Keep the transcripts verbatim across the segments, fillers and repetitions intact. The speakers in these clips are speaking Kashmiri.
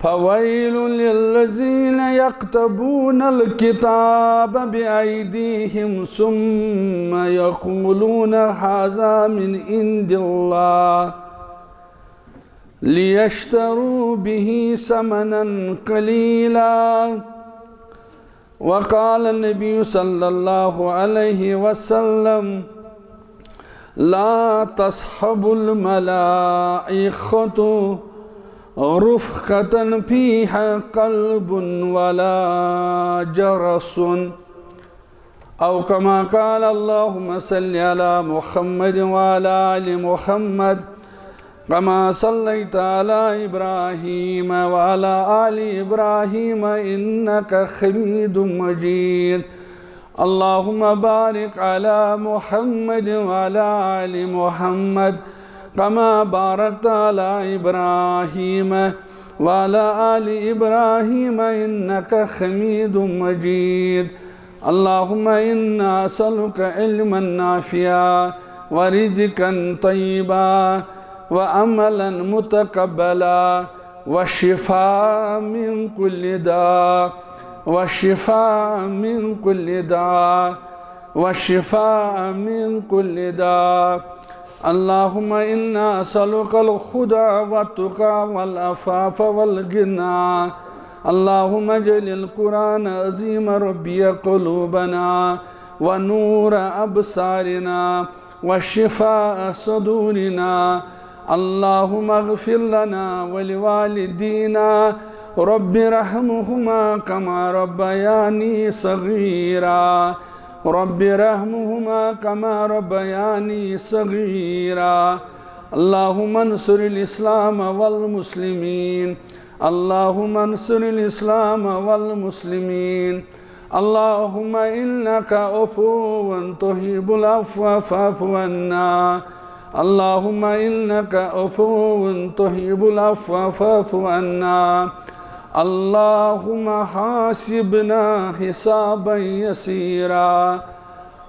فويل للذين يكتبون الكتاب بأيديهم ثم يقولون هذا من عند الله ليشتروا به ثمنا قليلا. وقال النبي صلى الله عليه وسلم: لا تصحب الملائكة رفقة فيها كلب ولا جرس. أو كما قال. اللهم صل على محمد وعلى آل محمد كما صليت على إبراهيم وعلى آل إبراهيم إنك حميد مجيد. اللهم بارك على محمد وعلى آل محمد كما باركت على إبراهيم وعلى آل إبراهيم إنك حميد مجيد. اللهم إنا نسألك علما نافعا ورزقا طيبا وعملا متقبلا وشفاء من كل داء، وشفاء من كل داء، وشفاء من كل داء. اللهم إنا نسألك الهدى والتقى والعفاف والغنى. اللهم اجعل القرآن العظيم ربيع قلوبنا ونور أبصارنا وشفاء صدورنا. اللهم اغفر لنا ولوالدينا، رب ارحمهما كما ربياني صغيرا، رب ارحمهما كما ربياني صغيرا. اللهم انصر الإسلام والمسلمين، اللهم انصر الإسلام والمسلمين. اللهم إنك عفو تحب العفو فاعف عنا. اللهم إنك عفو تحب العفو فاعف عنا. اللهم حاسبنا حسابا يسيرا.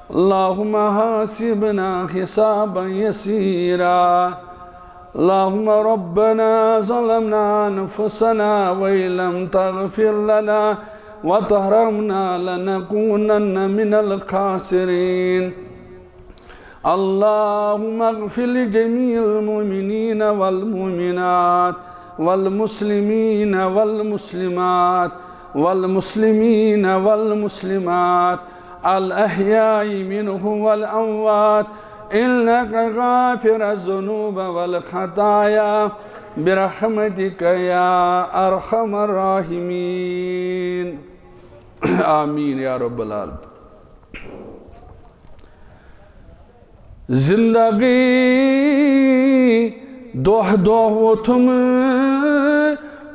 اللهم حاسبنا حسابا يسيرا. اللهم ربنا ظلمنا أنفسنا وإن لم تغفر لنا وترحمنا لنكونن من الخاسرين. اللهم اغفر لجميع المؤمنين والمؤمنات والمسلمين والمسلمات والمسلمين والمسلمات الأحياء منهم والأموات إنك غافر الذنوب والخطايا برحمتك يا أرحم الراحمين. آمين يا رب العالمين. زندگی دۄہ دۄہ ووتھُم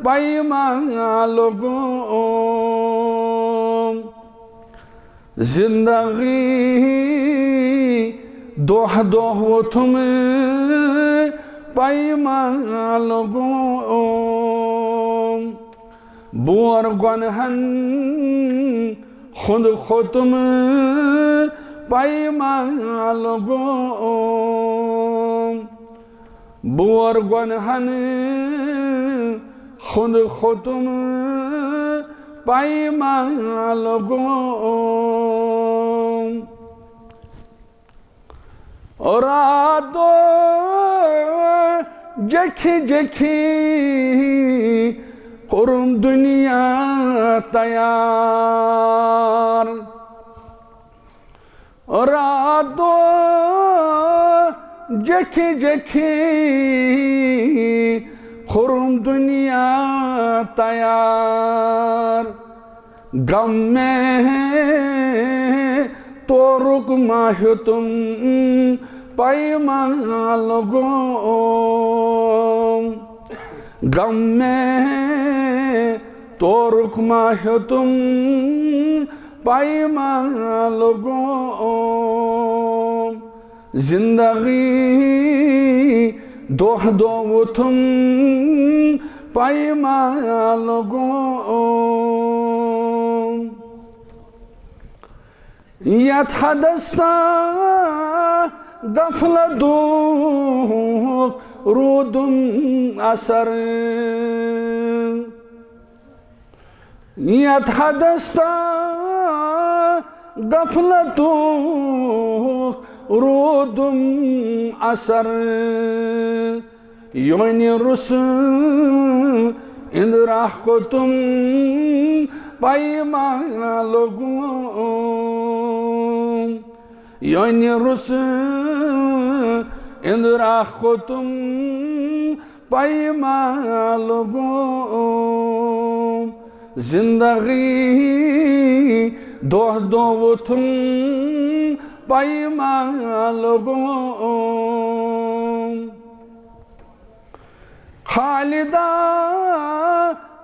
پیمانہٕ لوٚگُم۔ زندگی دۄہ دۄہ ووتھُم پیمانہٕ لوٚگُم۔ بور گۄنہن ہُنٛد کھوٚتُم پیمانہٕ لوٚگُم۔ بور گۄنہن ہُنٛد کھوٚتُم پیمانہٕ لوٚگُم۔ راتو جکھِ جکھِ کوٚرُم دُنیا تیار۔ راتو جکھِ جکھِ کوٚرُم دُنیا تیار۔ غم مےٚ تورُک ما ہیوٚتُم پیمانہٕ لوٚگُم۔ غم مےٚ تورُک ما ہیوٚتُم پیمانہٕ لوٚگُم۔ زندگی دۄہ دۄہ ووتھُم پیمانہٕ لوٚگُم۔ یتھ حدس تام غفلتُک روٗدُم اثر۔ یتھ حدس تام غفلتُک روٗدُم اثر۔ یونہِ رُس اندرا کوٚتُم پیما لوٚگُم۔ یونہِ رُس اندرا کوٚتُم پیما لوٚگُم۔ زندگی دۄہ دۄہ ووٚتھُم پیما لوٚگُم۔ خالدہ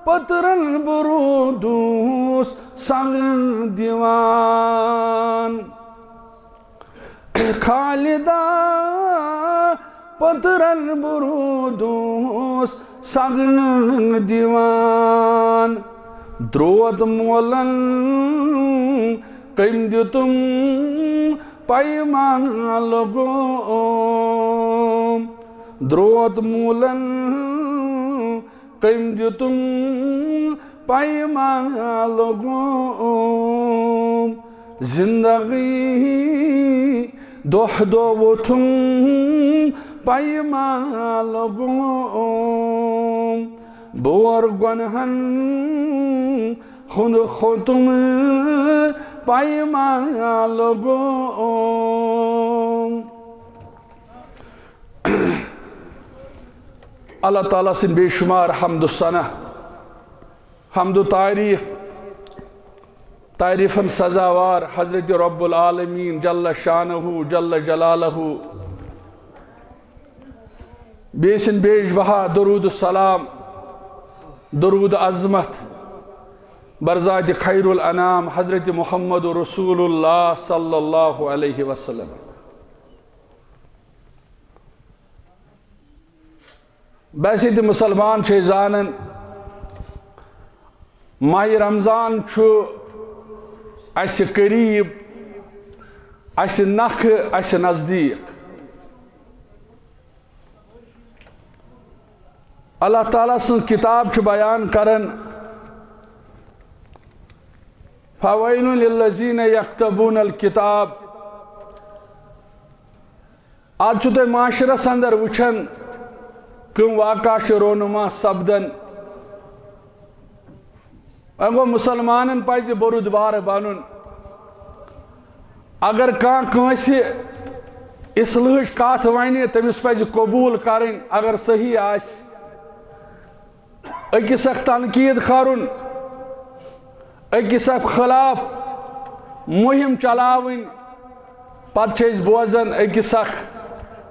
پٔترن بہٕ روٗدُس سنگ دِوان۔ خالدہ پٔترن بہٕ روٗدُس سنگ دِوان۔ درٛوت مولن کٔمۍ دیُتُم پیما لوٚگُم۔ درٛوت مولن کٔمۍ دیُتُم پیما لوٚگُم۔ زندگی دۄہ دۄہ ووٚتھُم پیما لوٚگُم۔ بور گۄنہن ہُنٛد کھوٚتُم پیما لوٚگُم۔ اللہ تعالیٰ سٕنٛدۍ بے شمار حمد و ثنا، حمد و تعریف، تعریفن سزاوار حضرت رب العالمین جل شانہ جل جلالہ۔ بیٚیہِ سٕنٛدۍ بیش بہا درود و سلام، درود عظمت بر ذات خیر الانام حضرت محمد رسول اللہ صلی اللہ علیہ وسلم۔ بس یہِ تہِ مسلمان چھِ زانان، ماہِ رمضان چھُ اسہِ قریب، اسہِ نکھٕ، اسہِ نزدیک۔ اللہ تعالیٰ سٕنٛز کتاب چھِ بیان کران، فویل للذین یکتبون الکتاب۔ آز چھُ تُہۍ معاشرس اندر وٕچھان، کٕم واقعہ چھِ رونما سپدان۔ وۄنۍ گوٚو، مسلمانن پزِ بوٚرُد بارٕ بنُن۔ اگر کانٛہہ کٲنٛسہِ اصلٲحٕچ کتھ ونہِ، تٔمِس پزِ قبول کرٕنۍ، اگر صحیح آسہِ۔ أکِس اکھ تنقید کرُن، أکِس اکھ خلاف مُہِم چلاوٕنۍ۔ پتہٕ چھِ أسۍ بوزان أکِس اکھ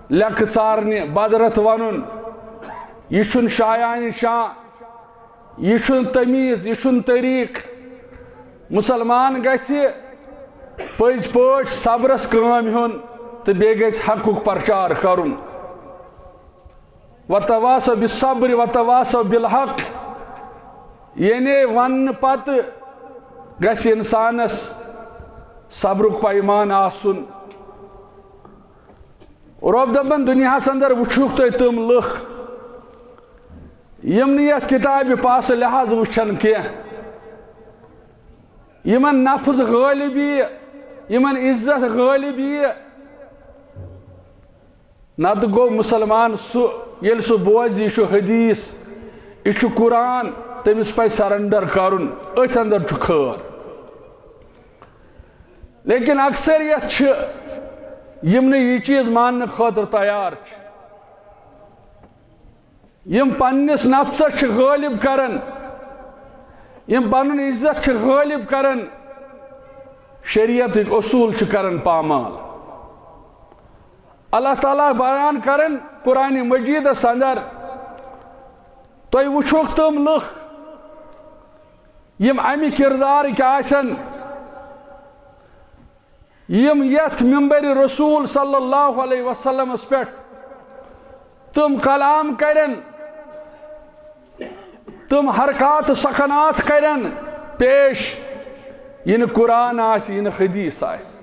لیٚکھٕ ژارنہِ بدرتھ ونُن، یہِ چھُنہٕ شایان شان، یہِ چھُنہٕ تمیٖز، یہِ چھُنہٕ طریٖقہٕ۔ مسلمان گژھِ پٔزۍ پٲٹھۍ صبرس کٲم ہیوٚن تہٕ بیٚیہِ گژھِ حقُک پرچار کرُن۔ وتواصوا بالصبر وتواصوا بالحق، یعنی وننہٕ پتہٕ گژھِ انسانس صبرُک پیمان آسُن۔ رۄب دپان، دُنیاہس اندر وٕچھُکھ تُہۍ تِم لُکھ، یِم نہٕ یتھ کتابہِ پاسہٕ لحاظ وٕچھن کینٛہہ، یِمن نفس غٲلب ییہِ، یِمن عزت غٲلب ییہِ۔ نتہٕ گوٚو مسلمان سُہ، ییٚلہِ سُہ بوزِ، یہِ چھُ حدیث، یہِ چھُ قرآن، تٔمِس پزِ surrender کرُن، أتھۍ اندر چھُ خٲر۔ لیکن اکثریت چھِ، یِم نہٕ یہِ چیٖز ماننہٕ خٲطرٕ تیار چھِ، یِم پننِس نفسس چھِ غٲلب کران، یِم پنُن عزت چھِ غٲلب کران، شریعتٕکۍ اصوٗل چھِ کران پامال۔ اللہ تعالیٰ بیان کران قرآن مجیدس اندر، تُہۍ وٕچھُکھ تِم لُکھ، یِم امہِ کردارٕکۍ آسن، یِم یتھ منبر رسول صلی اللہ علیہ وسلمس پٮ۪ٹھ تِم کلام کرن، تِم حرکات سکنات کرن پیش، یہِ نہٕ قرآن آسہِ، یہِ نہٕ حدیث آسہِ۔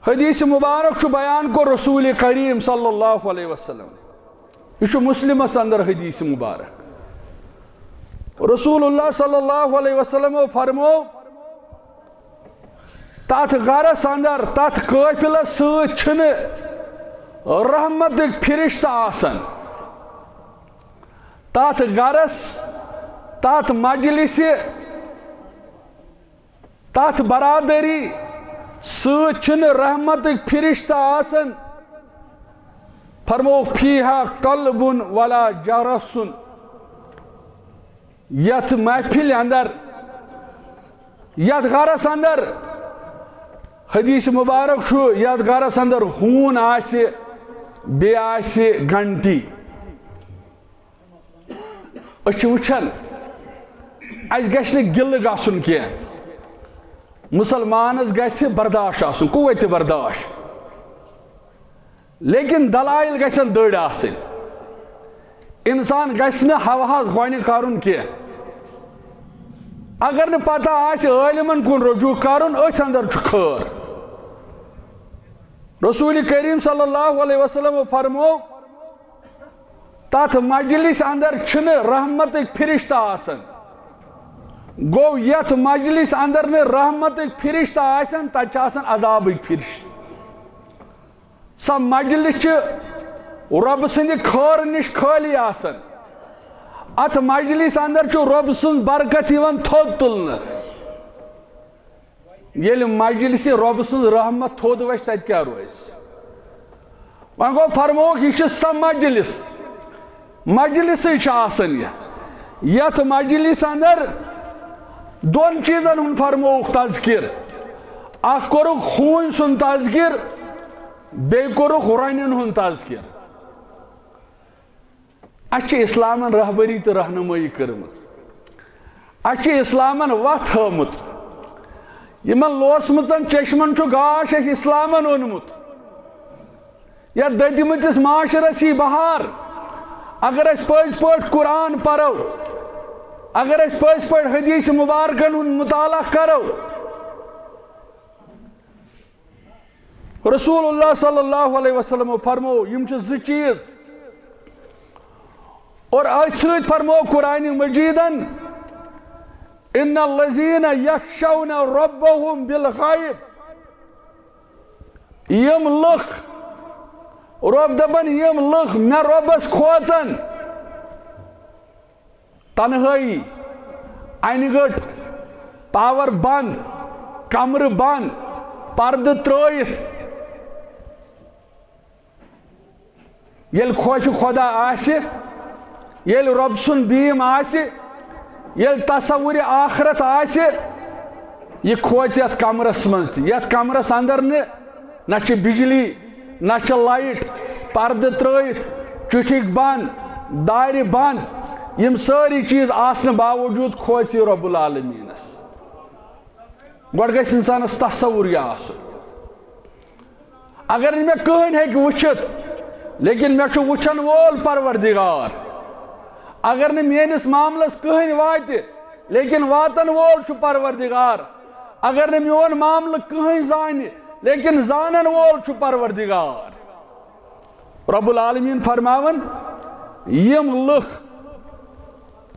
حدیث مبارک چھُ بیان کوٚر رسول کریم صلی اللہ علیہ وسلم۔ یہِ چھُ مسلمس اندر حدیث مبارک۔ رسول اللہ صلی اللہ علیہ وسلم فرمو، تتھ گرس اندر، تتھ قٲفلس سۭتۍ چھِنہٕ رحمتٕکۍ فرشتہٕ آسان۔ تتھ گرس، تتھ مجلسہِ، تتھ برادری سۭتۍ چھِنہٕ رحمتٕکۍ فرشتہٕ آسان۔ فرمووُکھ، فیہا قلب ولا جرس۔ یتھ محفل اندر، یتھ گرس اندر، حدیث مبارک چھُ، یتھ گرس اندر ہوٗن آسہِ، بیٚیہِ آسہِ گھنٹی۔ أسۍ چھِ وٕچھان، اَسہِ گژھِ نہٕ گِلہٕ گژھُن کینٛہہ۔ مُسلمانَس گژھِ برداش آسُن، قوتِ برداش۔ لیکن دلائل گژھن دٔرۍ آسٕنۍ۔ انسان گژھِ نہٕ ہوہَس گۄنہِ کرُن کینٛہہ۔ اگر نہٕ پتہ آسہِ عٲلمن کُن رجوع کرُن، أتھۍ اندر چھُ خٲر۔ رسول کریم صلی اللہ علیہ وسلم فرمو، تتھ مجلس اندر چھِنہٕ رحمتٕکۍ فرشتہٕ آسان۔ گوٚو، یتھ مجلس اندر نہٕ رحمتٕکۍ فرشتہٕ آسن، تتہِ چھِ آسان عذابٕکۍ فرشتہٕ۔ سۄ مجلس چھِ رۄبہٕ سٕنٛدِ خٲر نِش خٲلی آسان۔ اتھ مجلس اندر چھُ رۄبہٕ سٕنٛز برکت یِوان تھوٚد تُلنہٕ۔ ییٚلہِ مجلسہِ رۄبہٕ سٕنٛز رحمت تھوٚد وَسہِ، تَتہِ کیٛاہ روزِ؟ وۄنۍ گوٚو، فرمووُکھ، یہِ چھِ سۄ مجلس، مجلسٕے چھِ آسان یہِ، یَتھ مجلس اندر دۄن چیٖزن ہُنٛد فرمووُکھ تذکر۔ اکھ کوٚرُکھ ہوٗنۍ سُنٛد تذکر، بیٚیہِ کوٚرُکھ رۄنٮ۪ن ہُنٛد تذکر۔ اَسہِ چھِ اِسلامَن رہبری تہٕ رہنمٲیی کٔرمٕژ۔ اَسہِ چھِ اِسلامَن وَتھ ہٲومٕژ۔ یِمَن لوسمٕژَن چشمَن چھُ گاش اَسہِ اِسلامَن اوٚنمُت۔ یَتھ دٔدۍمٕتِس معاشرَس یی بہار۔ اگر أسۍ پٔزۍ پٲٹھۍ قرآن پَرو، اگر أسۍ پٔزۍ پٲٹھۍ حدیث مبارکَن ہُنٛد مطالعہ کَرو، رسول اللہ صلی اللہ علیہ وسلم فرمو، یِم چھِ زٕ چیٖز۔ اور أتھۍ سۭتۍ فرمو قرآن مجیدن، "ان الذین یخشون ربهم بالغیب"، یِم لُکھ، رۄب دَپان، یِم لُکھ مےٚ رۄبَس کھوژن، تنہٲیی، انہِ گٔٹ، پاور بند، کمرٕ بند، پردٕ ترٲیِتھ۔ ییٚلہِ خوفِ خدا آسہِ، ییٚلہِ رۄب سُنٛد بیٖم آسہِ، ییٚلہِ تصوُرِ آخرت آسہِ، یہِ کھوژِ یَتھ کمرس منٛز تہِ، یَتھ کمرس اندر نہٕ نہ چھِ بجلی، نہ چھِ لایٹ، پردٕ ترٲیِتھ، چُٹھِکۍ بند، دارِ بند، یِم سٲری چیٖز آسنہٕ باوجوٗد کھوژِ رب العالمینس۔ گۄڈٕ گژھِ انسانس تصور یہِ آسُن۔ اگر نہٕ مےٚ کٕہٕنۍ ہیٚکہِ وٕچھِتھ، لیکن مےٚ چھُ وٕچھن وول پروردگار۔ اگر نہٕ میٲنِس معاملس کٕہٕنۍ واتہِ، لیکن واتن وول چھُ پروردگار۔ اگر نہٕ میون معاملہٕ کٕہٕنۍ زانہِ، لیکن زانن وول چھُ پروردگار۔ رب العالمین فرماون، یِم لُکھ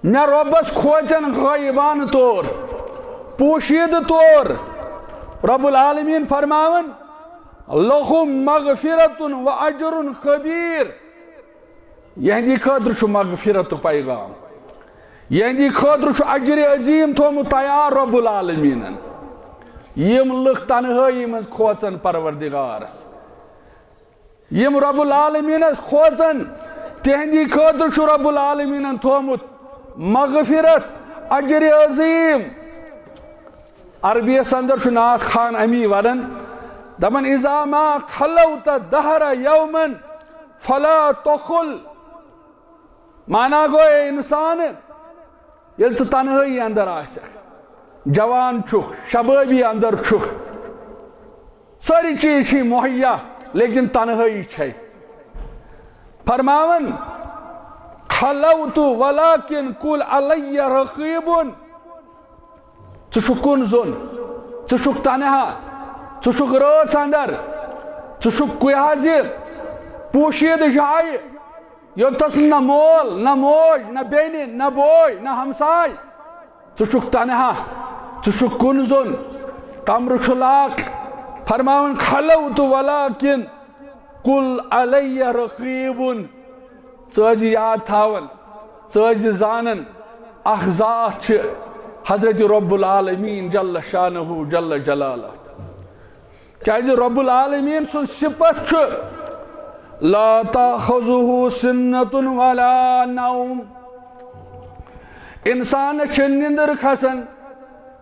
مےٚ رۄبس کھوژن غٲیبانہٕ طور، پوشیدٕ طور، رب العالمین فرماون، لہم مغفرت و اجر کبیر۔ یہندی خٲطرٕ چھُ مغفرتُک پیغام، یہندی خٲطرٕ چھُ اجر عظیم تھومُت تیار رب العالمینن۔ یِم لُکھ تنہٲیی منٛز کھوژن پروردگارس، یِم رب العالمینس کھوژن، تہندی خٲطرٕ چھُ رب العالمینن تھومُت مغفرت، اجر عظیم۔ عربی یس اندر چھُ نعت خوان امی ونان، دپان، اذا ما خلوت دہر یوما فلا تخل۔ مانا گوٚو، اے انسان، ییٚلہِ ژٕ تنہٲیی اندر آسکھ، جوان چھُکھ، شبٲبی اندر چھُکھ، سٲری چیٖز چھِ مہیا، لیکن تنہٲیی چھے۔ فرماوان، خلوت ولکن قل علی رقیب۔ ژٕ چھُکھ کُن زوٚن، ژٕ چھُکھ تنہا، ژٕ چھُکھ رٲژ اندر، ژٕ چھُکھ کُنہِ حظ پوشیدٕ جایہِ۔ یوٚتَس نہ مول، نہ موج، نہ بیٚنہِ، نہ بوے، نہ ہمساے۔ ژٕ چھُکھ تنہا، ژٕ چھُکھ کُن زوٚن، کمرٕ چھُ لاک۔ فرماوان، "خلوت ولكن قل علي رقيب"۔ ژٕ ٲسۍ زِ یاد تھاوان، ژٕ ٲسۍ زِ زانان، اکھ ذات چھِ حضرت رب العالمین جل شانہ جل جلالہ۔ کیازِ رب العالمین سُنٛد صفت چھُ، "لا تأخذه سنة ولا نوم"۔ انسانس چھِ نِندٕر کھسان،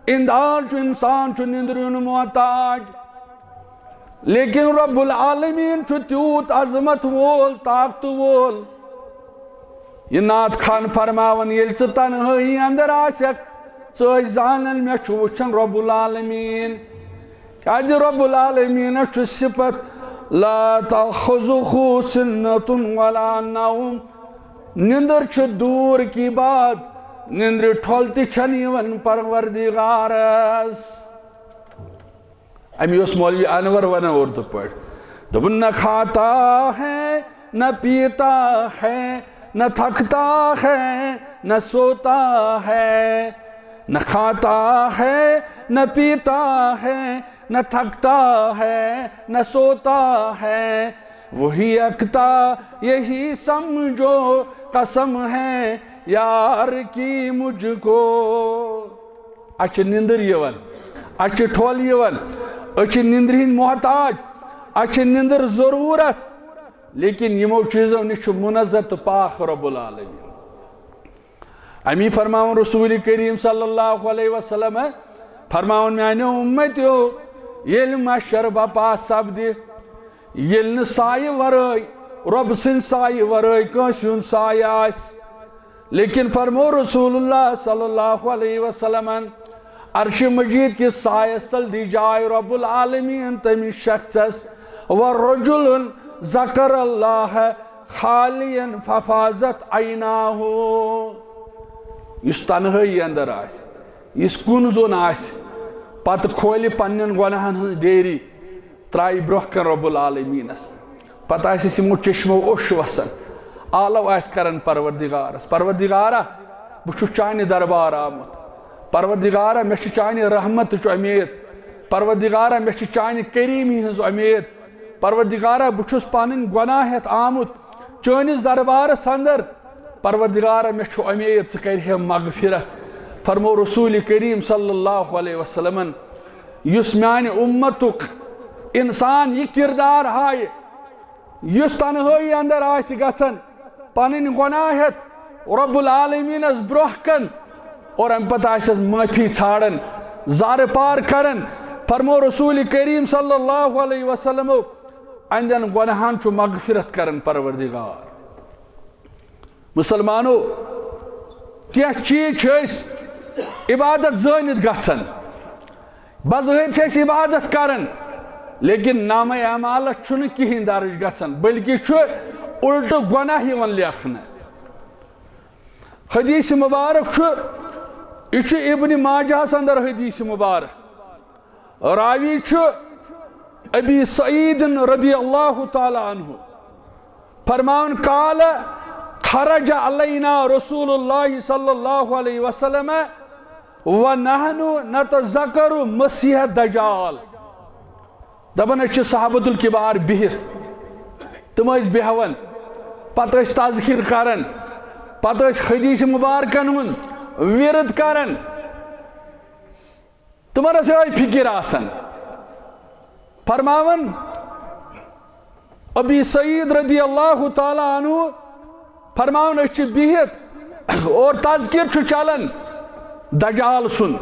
اندار چھُ، انسان چھُ نِندرِ ہُنٛد محتاج۔ لیکن رب العالمین چھُ تیوٗت عظمت وول، طاقتہٕ وول۔ یہِ نعت خان فرماوان، ییٚلہِ ژٕ تنہٲیی اندر آسکھ، ژٕ ٲسۍ زانان مےٚ چھُ وٕچھان رب العالمین۔ کیازِ رب العالمینس چھُ صفت، "لا تأخذه سنة ولا نوم"۔ نِندٕر چھِ دوٗر کی بات، نِندرِ ٹھۄل تہِ چھَنہٕ یِوان پروردگارس۔ أمۍ اوس مولوی انور ونان اردو پٲٹھۍ۔ دوٚپُن، "نہ کھاتا ہے، نہ پیتا ہے، نہ تھکتا ہے، نہ سوتا ہے۔ نہ کھاتا ہے، نہ پیتا ہے، نہ تھکتا ہے، نہ سوتا ہے۔ وہی اکتا، یہی سمجھو، قسم ہے یار کی مجھ کو۔" اَسہِ چھِ نِندٕر یِوان، اَسہِ چھِ ٹھۄل یِوان، أسۍ چھِ نِندرِ ہٕنٛدۍ محتاج، اَسہِ چھِ نِندٕر ضروٗرت، لیکن یِمو چیٖزو نِش چھُ منزہ تہٕ پاک رب العالمین۔ اَمی فرماوُن رسول کریم صلی اللہ علیہ وسلم، فرماوُن، میٛانیو اُمتیو، ییٚلہِ محشر بپا سپدِ، ییٚلہِ نہٕ سایہِ ورٲے، رۄب سٕنٛدِ سایہِ ورٲے کٲنٛسہِ ہُنٛد سایہِ آسہِ۔ لیکن فرمو رسول اللہ صلی اللہ علیہ وسلمن، عرش مجید کِس سایس تل دی جاے رب العالمین تٔمِس شخصس، "ورجل ذکر اللہ خالیا ففاضت عیناہ"۔ یُس تنہٲیی اندر آسہِ، یُس کُن زوٚن آسہِ، پتہٕ کھولہِ پننٮ۪ن گۄناہن ہٕنٛز ڈیری، ترٛایہِ برٛونٛہہ کَنہِ رب العالمینس۔ پتہٕ آسٮ۪س یِمو چشمو اوٚش وسان، آلو آسہِ کران پروردگارس، "پروردگارا، بہٕ چھُس چانہِ دربار آمُت۔ پروردگارا، مےٚ چھِ چانہِ رحمتٕچ اُمید۔ پروردگارا، مےٚ چھِ چانہِ کریٖمی ہٕنٛز اُمید۔ پروردگارا، بہٕ چھُس پنٕنۍ گۄناہ ہٮ۪تھ آمُت چٲنِس دربارس اندر۔ پروردگارا، مےٚ چھُ اُمید ژٕ کرِہے مغفرت۔" فرمو رسول کریم صلی اللہ علیہ وسلمن، یُس میانہِ اُمتُک انسان یہِ کردار ہایہِ، یُس تنہٲیی اندر آسہِ گژھان، پنٕنۍ گۄناہ ہٮ۪تھ رب العالمینس برٛونٛہہ کن اور امہِ پتہٕ آسٮ۪س معٲفی ژھانڈان، زارٕ پار کران، فرمو رسول کریم صلی اللہ علیہ وسلمو، اہندٮ۪ن گۄناہن چھُ مغفرت کران پروردگار۔ مسلمانو، کینٛہہ چیٖز چھِ أسۍ عبادت زٲنِتھ گژھان۔ بظٲہِر چھِ أسۍ عبادت کران، لیکن نامہ اعمالس چھُنہٕ کِہیٖنۍ درٕج گژھان، بلکہِ چھُ الٹہٕ گۄناہ یِوان لیکھنہٕ۔ حدیث مبارک چھُ، یہِ چھُ ابن ماجہس اندر حدیث مبارک۔ راوی چھُ ابی سعید رضی اللہ تعالی عنہ۔ فرماوان، قال، خرج علینا رسول اللہ صلی اللہ علیہ وسلم ونحن نتذکر مسیح دجال۔ دپان، أسۍ چھِ صحابۃ الکبار بِہِتھ، تِم ٲسۍ بیہوان، پتہٕ ٲسۍ تذکر کران، پتہٕ ٲسۍ حدیث مبارکن ہُنٛد ورد کران۔ تِمن ٲس یِہوٚے فِکِر آسان۔ فرماوان ابی سعید رضی اللہ تعالیٰ عنہ، فرماوان، أسۍ چھِ بِہِتھ اور تذکر چھُ چلان دجال سُنٛد،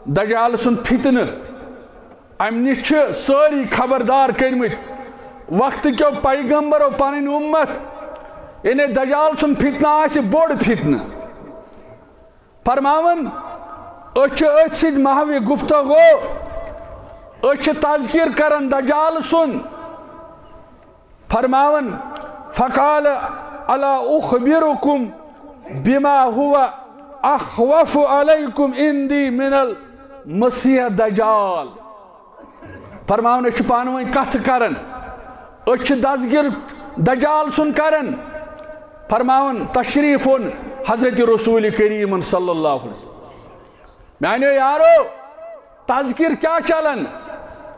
دجال سُنٛد فتنہٕ۔ امہِ نِش چھِ سٲری خبردار کٔرمٕتۍ۔ وقتہٕ کیو پیغمبرو پنٕنۍ اُمت، یعنی دجال سُنٛد فتنہٕ آسہِ بوٚڑ فتنہٕ۔ فرماوان، أسۍ چھِ أتھۍ سۭتۍ محوِ گفتگو، أسۍ چھِ تذکر کران دجال سُنٛد۔ فرماوان، فقال، الا اخبرکم بما هو اخوف علیکم عندی من المسیح دجال۔ فرماوان، أسۍ چھِ پانہٕ ؤنۍ کتھٕ کران، أسۍ چھِ دستگیر دجال سُنٛد کران۔ فرماوان تشریف اوٚن حضرت رسول کریم صلی اللہ علیہ وسلم۔ میانیو یارو، تذکر کیا چلان؟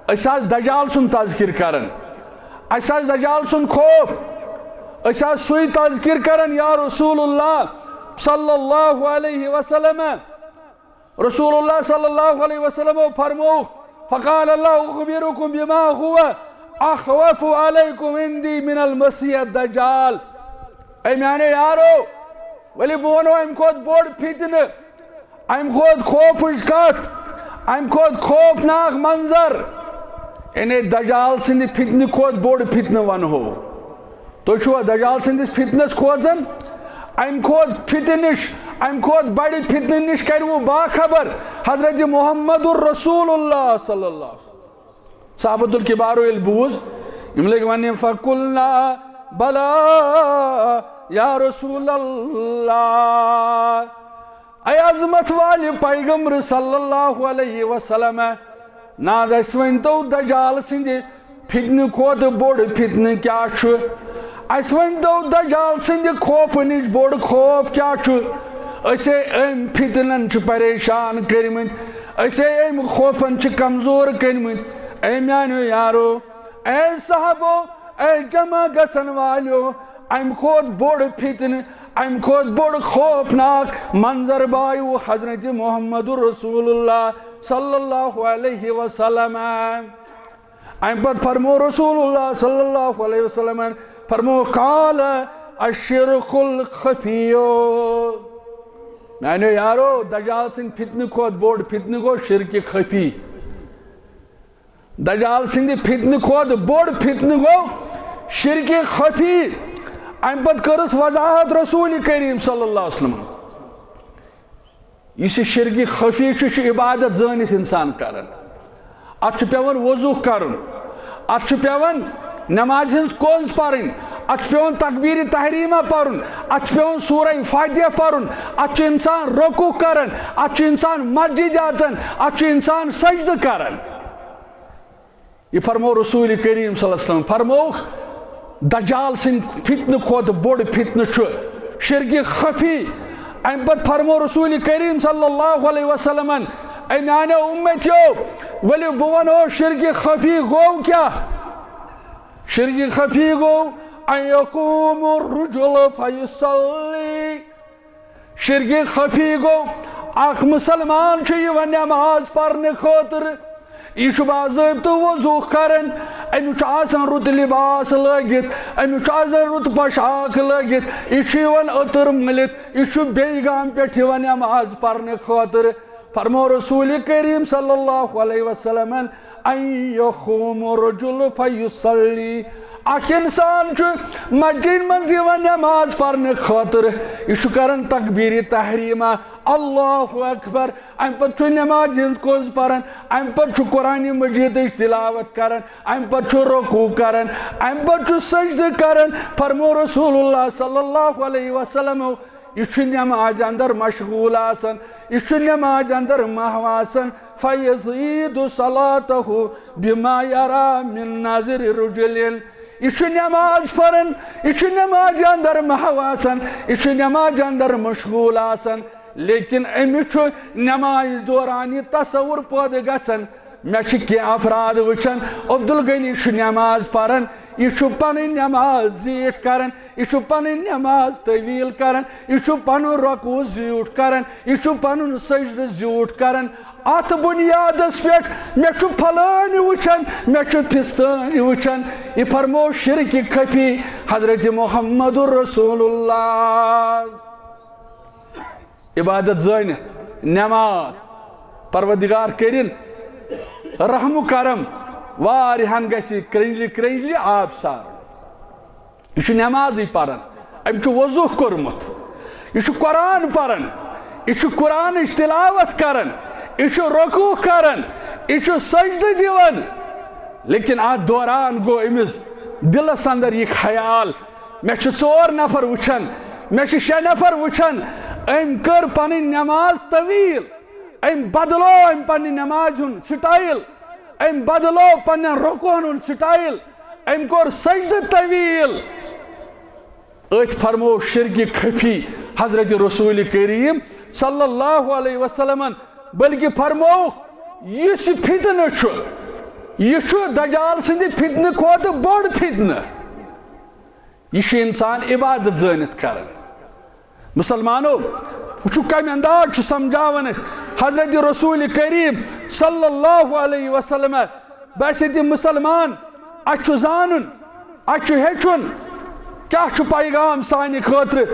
أسۍ آز دجال سُنٛد تذکر کران، اَسہِ آز دجال سُنٛد خوف، أسۍ آز سُے تذکر کران، یا رسول اللہ صلی اللہ علیہ وسلم۔ رسول اللہ صلی اللہ علیہ وسلم فرموو، فقال اللہ اخبرکم بما هو اخوف علیکم عندی من المسیح الدجال۔ اے میانیو یارو، ؤلِو بہٕ وَنو اَمہِ کھۄتہٕ بوٚڑ فتنہٕ، اَمہِ کھۄتہٕ خوفٕچ کتھ، اَمہِ کھۄتہٕ خوفناک منظر، یعنی دجال سٕنٛدِ فتنہٕ کھۄتہٕ بوٚڑ فتنہٕ ونہو۔ تُہۍ چھِوا دجال سٕنٛدِس فتنس کھوژان؟ اَمہِ کھۄتہٕ فتنہٕ نِش، اَمہِ کھۄتہٕ بڑِ فتنہٕ نِش کروٕ باخبر حضرت محمد رسول اللہ صلی اللہ علیہ وسلم۔ صحابت الکبارو ییٚلہِ بوٗز، یِم لٔگۍ وننہِ، فقلنا بلا یا رسول اللہ، اے عظمت والہِ پیغمبر صلی اللہ علیہ وسلم، نہ حظ اَسہِ ؤنۍتو دجال سٕنٛدِ فتنہٕ کھۄتہٕ بوٚڑ فتنہٕ کیٛاہ چھُ؟ اَسہِ ؤنۍتو دجال سٕنٛدِ خوفہٕ نِش بوٚڑ خوف کیٛاہ چھُ؟ أسے أمۍ فتنن چھِ پریشان کٔرمٕتۍ، أسے أمۍ خوفن چھِ کمزور کٔرمٕتۍ۔ اے میانیو یارو، اے صحابو، اے جمع گژھن والیو، امہِ کھۄتہٕ بوٚڑ فتنہٕ، امہِ کھۄتہٕ بوٚڑ خوفناک منظر بایو حضرت محمد رسول اللہ صلی اللہ علیہ وسلم۔ امہِ پتہٕ فرمو رسول اللہ صلی اللہ علیہ وسلم، فرمو، قال الشرک الخفی۔ میانیو یارو، دجال سٕنٛدِ فتنہٕ کھۄتہٕ بوٚڑ فتنہٕ گوٚو شرک خفی۔ دجال سٕنٛدِ فتنہٕ کھۄتہٕ بوٚڑ فتنہٕ گوٚو شرک خفی۔ امہِ پتہٕ کٔرٕس وضاحت رسول کریم صلی اللہ علیہ وسلم۔ یُس یہِ شرک خفی چھُ، یہِ چھُ عبادت زٲنِتھ انسان کران۔ اتھ چھُ پٮ۪وان وضو کرُن، اتھ چھُ پٮ۪وان نمازِ ہٕنٛز کونٛز پرٕنۍ، اتھ چھُ پٮ۪وان تکبیر تحریمہ پرُن، اتھ چھُ پٮ۪وان سورہ فاتحہ پرُن، اتھ چھُ انسان رکوع کران، اتھ چھُ انسان مسجد اژان، اتھ چھُ انسان سجدٕ کران۔ یہِ فرمو رسول کریم صلی اللہ علیہ وسلم، فرمووُکھ، دجال سٕنٛدِ فتنہٕ کھۄتہٕ بوٚڑ فتنہٕ چھُ شرک خفی۔ امہِ پتہٕ فرمو رسول کریم صلی اللہ علیہ وسلمن، اے میانیو امتیو، ؤلِو بہٕ ونہو شرک خفی گوٚو کیٛاہ؟ شرک خفی گوٚو ان یقوم الرجل فیصلی۔ شرک خفی گوٚو، اکھ مسلمان چھُ یِوان نماز پرنہٕ خٲطرٕ، یہِ چھُ باضٲبطہٕ وضو کران، أمِس چھُ آسان رُت لباس لٲگِتھ، أمِس چھُ آسان رُت پوشاک لٲگِتھ، یہِ چھُ یِوان عطر مٔلِتھ، یہِ چھُ بیٚیہِ گامہٕ پٮ۪ٹھ یِوان نماز پرنہٕ خٲطرٕ۔ فرمو رسول کریم صلی اللہ علیہ وسلمن، ان یقوم رجل فیصلی۔ اکھ انسان چھُ مسجد منٛز یِوان نماز پرنہٕ خٲطرٕ، یہِ چھُ کران تکبیر تحریمہ، اللہ اکبر، امہِ پتہٕ چھُ نمازِ ہٕنٛز کونٛز پران، امہِ پتہٕ چھُ قرآن مجیدٕچ تلاوت کران، امہِ پتہٕ چھُ رکوع کران، امہِ پتہٕ چھُ سجدٕ کران۔ فرمو رسول اللہ صلی اللہ علیہ وسلم، یہِ چھُ نمازِ اندر مشغول آسان، یہِ چھُ نمازِ اندر محو آسان۔ فیزید صلاتہ بما یری من نظر رجل۔ یہِ چھُ نماز پران، یہِ چھُ نمازِ اندر محو آسان، یہِ چھُ نمازِ اندر مشغول آسان، لیکن أمِس چھُ نمازِ دوران یہِ تصور پٲدٕ گژھان، مےٚ چھِ کینٛہہ افراد وٕچھان، عبدالغنی چھُ نماز پران، یہِ چھُ پنٕنۍ نماز زیٖٹھ کران، یہِ چھُ پنٕنۍ نماز طویل کران، یہِ چھُ پنُن رکوع زیوٗٹھ کران، یہِ چھُ پنُن سجدٕ زیوٗٹھ کران۔ اتھ بنیادس پٮ۪ٹھ مےٚ چھُ پھلٲنۍ وٕچھان، مےٚ چھُ فستٲنۍ وٕچھان۔ یہِ فرمو شرک خفی حضرت محمد رسول اللہ۔ عبادت زٲنِتھ، نماز، پروردگار کٔرِن رحم و کرم، واریاہن گژھِ کرنجلہِ کرنجلہِ آب سارُن۔ یہِ چھُ نمازٕے پران، أمۍ چھُ وضوٗ کوٚرمُت، یہِ چھُ قرآن پران، یہِ چھُ قرآنٕچ تلاوت کران، یہِ چھُ رکوع کران، یہِ چھُ سجدٕ دِوان، لیکن اتھ دوران گوٚو أمِس دلس اندر یہِ خیال، مےٚ چھِ ژور نفر وٕچھان، مےٚ چھِ شےٚ نفر وٕچھان۔ أمۍ کٔر پنٕنۍ نماز طویل، أمۍ بدلو أمۍ پننہِ نمازِ ہُنٛد سٹایل، أمۍ بدلو پننٮ۪ن رکوعن ہُنٛد سٹایل، أمۍ کوٚر سجدٕ طویل۔ أتھۍ فرموو شرکہِ خفی حضرت رسول کریم صلی اللہ علیہ وسلمن، بلکہ فرمووُکھ، یُس یہِ فتنہٕ چھُ، یہِ چھُ دجال سٕنٛدِ فتنہٕ کھۄتہٕ بوٚڑ فتنہٕ۔ یہِ چھُ انسان عبادت زٲنِتھ کران۔ مسلمانو، وٕچھِو کمہِ انداز چھُ سمجھاوان اَسہِ حضرت رسول کریم صلی اللہ علیہ وسلم۔ بحیثیت مسلمان، اَسہِ چھُ زانُن، اَسہِ چھُ ہیٚچھُن، کیٛاہ چھُ پیغام سانہِ خٲطرٕ،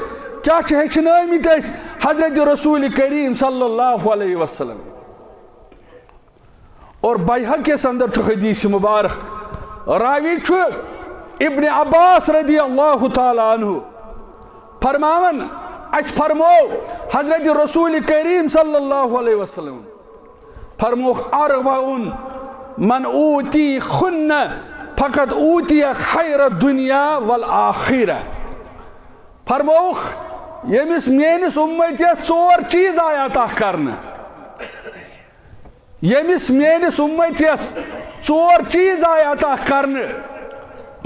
کیٛاہ چھِ ہیٚچھنٲومٕتۍ أسۍ حضرت رسول کریم صلی اللہ علیہ وسلم۔ اور بیہقیس اندر چھُ حدیث مبارک، راوی چھُ ابن عباس رضی اللہ تعالیٰ عنہ، فرماوان، اَسہِ فرموو حضرت رسول کریم صلی اللہ علیہ وسلم فرمووُکھ، اربع من اوتیہن فقد اوتی خیر الدنیا والآخرہ۔ فرمووُکھ، ییٚمِس میٲنِس اُمتیَس ژور چیٖز آے عطا کرنہٕ، ییٚمِس میٲنِس اُمتیَس ژور چیٖز آے عطا کرنہٕ،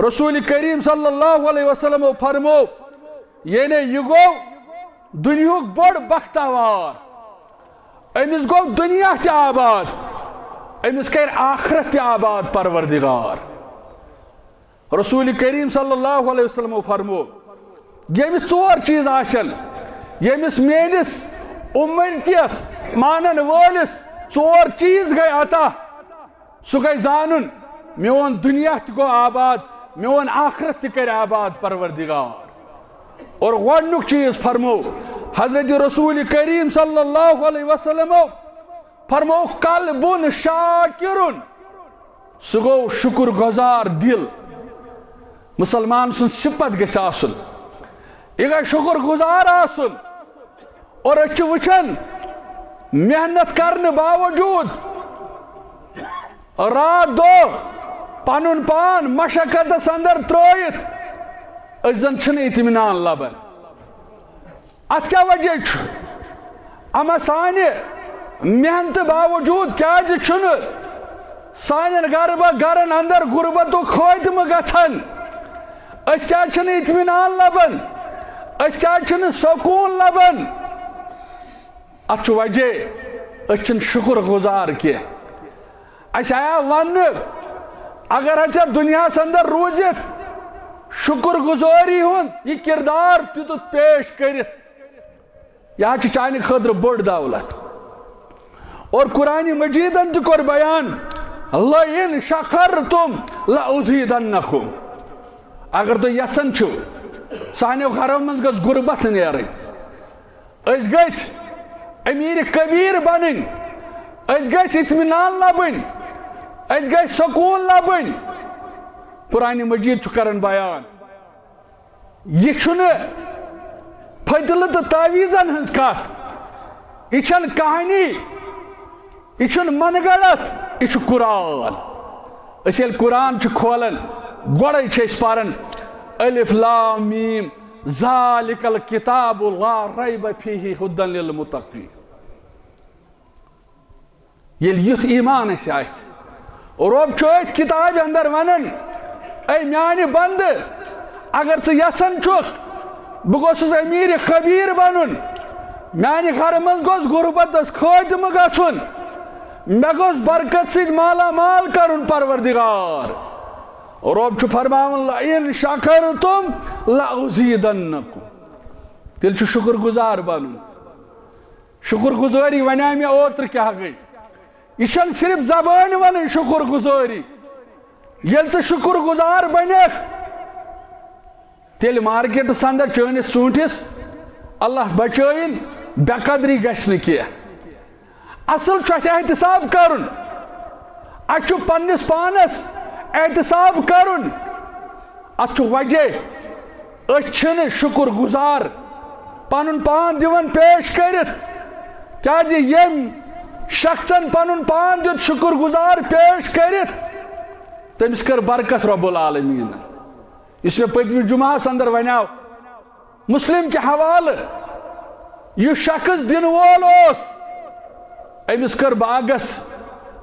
رسول کریم صلی اللہ علیہ وسلمو فرموو، یعنی یہِ گوٚو دُنیہُک بوٚڑ بختاوار، أمِس گوٚو دُنیا تہِ آباد، أمِس کرِ آخرت تہِ آباد پروردگار۔ رسول کریم صلی اللہ علیہ وسلمو فرموو، ییٚمِس ژور چیٖز آسن، ییٚمِس میٲنِس اُمتیَس مانن وٲلِس ژور چیٖز گٔے عطا، سُہ گژھِ زانُن، میون دُنیا تہِ گوٚو آباد، میون آخرت تہِ کرِ آباد پروردگار۔ اور گۄڈٕنیُک چیٖز فرموو حضرت رسول کریم صلی اللہ علیہ وسلمو فرموو، قلب شاکر، سُہ گوٚو شُکر گُزار دِل۔ مسلمان سُنٛد صفت گژھِ آسُن، یہِ گژھِ شُکر گُزار آسُن۔ اور أسۍ چھِ وٕچھان، محنت کرنہٕ باوجوٗد، راتھ دۄہ پنُن پان مشقتس اندر ترٲوِتھ، أسۍ زن چھِنہٕ اطمینان لبان۔ اتھ کیٛاہ وجہ چھُ؟ اما سانہِ محنتہٕ باوجوٗد کیٛازِ چھُنہٕ سانٮ۪ن گرٕ با گرن اندر غربتُک خٲتمہٕ گژھان؟ أسۍ کیٛازِ چھِنہٕ اطمینان لبان؟ أسۍ کیٛازِ چھِنہٕ سکوٗن لبان؟ اتھ چھُ وجہ، أسۍ چھِنہٕ شُکر گُزار کینٛہہ۔ اسہِ آیا وننہٕ، اگر ہا ژےٚ دُنیاہس اندر روٗزِتھ شُکر گُزٲری ہُنٛد یہِ کردار تیُتھ پیش کٔرِتھ، یہِ حظ چھِ چانہِ خٲطرٕ بٔڑ دولت۔ اور قرآن مجیدن تہِ کوٚر بیان، لَئِن شَکَرْتُمْ لَأَزِیدَنَّکُمْ۔ اگر تُہۍ یژھان چھِو، سانیو گرو منٛز گٔژھ غربت نیرٕنۍ، أسۍ گٔژھۍ امیر کبیر بنٕنۍ، أسۍ گٔژھۍ اطمینان لبٕنۍ، أسۍ گٔژھۍ سکوٗن لبٕنۍ۔ قرآن مجید چھُ کران بیان، یہِ چھُنہٕ فتلہٕ تہٕ تعویذن ہٕنٛز کتھ، یہِ چھَنہٕ کہانی، یہِ چھُنہٕ من گڑت، یہِ چھُ قرآن۔ أسۍ ییٚلہِ قرآن چھِ کھولان، گۄڈے چھِ أسۍ پران، الف لام میم، ذالک الکتاب لا ریب فیہ ہدی للمتقین۔ ییٚلہِ یُتھ ایمان اَسہِ آسہِ، رۄب چھُ أتھۍ کِتابہِ اندر ونان، اے میانہِ بندٕ، اگر ژٕ یژھان چھُکھ بہٕ گوٚژھُس امیر خبیر بنُن، میانہِ گرٕ منٛز گوٚژھ غربتس خٲتمہٕ گژھُن، مےٚ گوٚژھ برکت سۭتۍ مالا مال کرُن پروردگار۔ رۄب چھُ فرماوان، لَئِن شَکَرْتُمْ لَأَزِیدَنَّکُمْ۔ تیٚلہِ چھُ شُکر گُزار بنُن۔ شُکر گُزٲری وَنیٛاے مےٚ اوترٕ کیٛاہ گٔے۔ یہِ چھَنہٕ صرف زبٲنۍ وَنٕنۍ شُکر گُزٲری۔ ییٚلہِ ژٕ شُکر گُزار بَنَکھ، تیٚلہِ مارکیٹَس اندر چٲنِس ژوٗنٛٹھِس اللہ بچٲیِن، بے قدری گژھِ نہٕ کینٛہہ۔ اصل چھُ اَسہِ احتساب کرُن، اَسہِ چھُ پننِس پانس احتساب کرُن۔ اَتھ چھُ وجہ، أسۍ چھِنہٕ شُکر گُزار پنُن پان دِوان پیش کٔرِتھ، کیازِ ییٚمۍ شخصن پنُن پان دیُت شُکر گُزار پیش کٔرِتھ، تٔمِس کٔر برکت رب العالمیٖنن۔ یُس مےٚ پٔتمہِ جمعہس اندر ونیاو، مسلم کہِ حوالہٕ، یُس شخص دِنہٕ وول اوس، أمِس کٔر باغس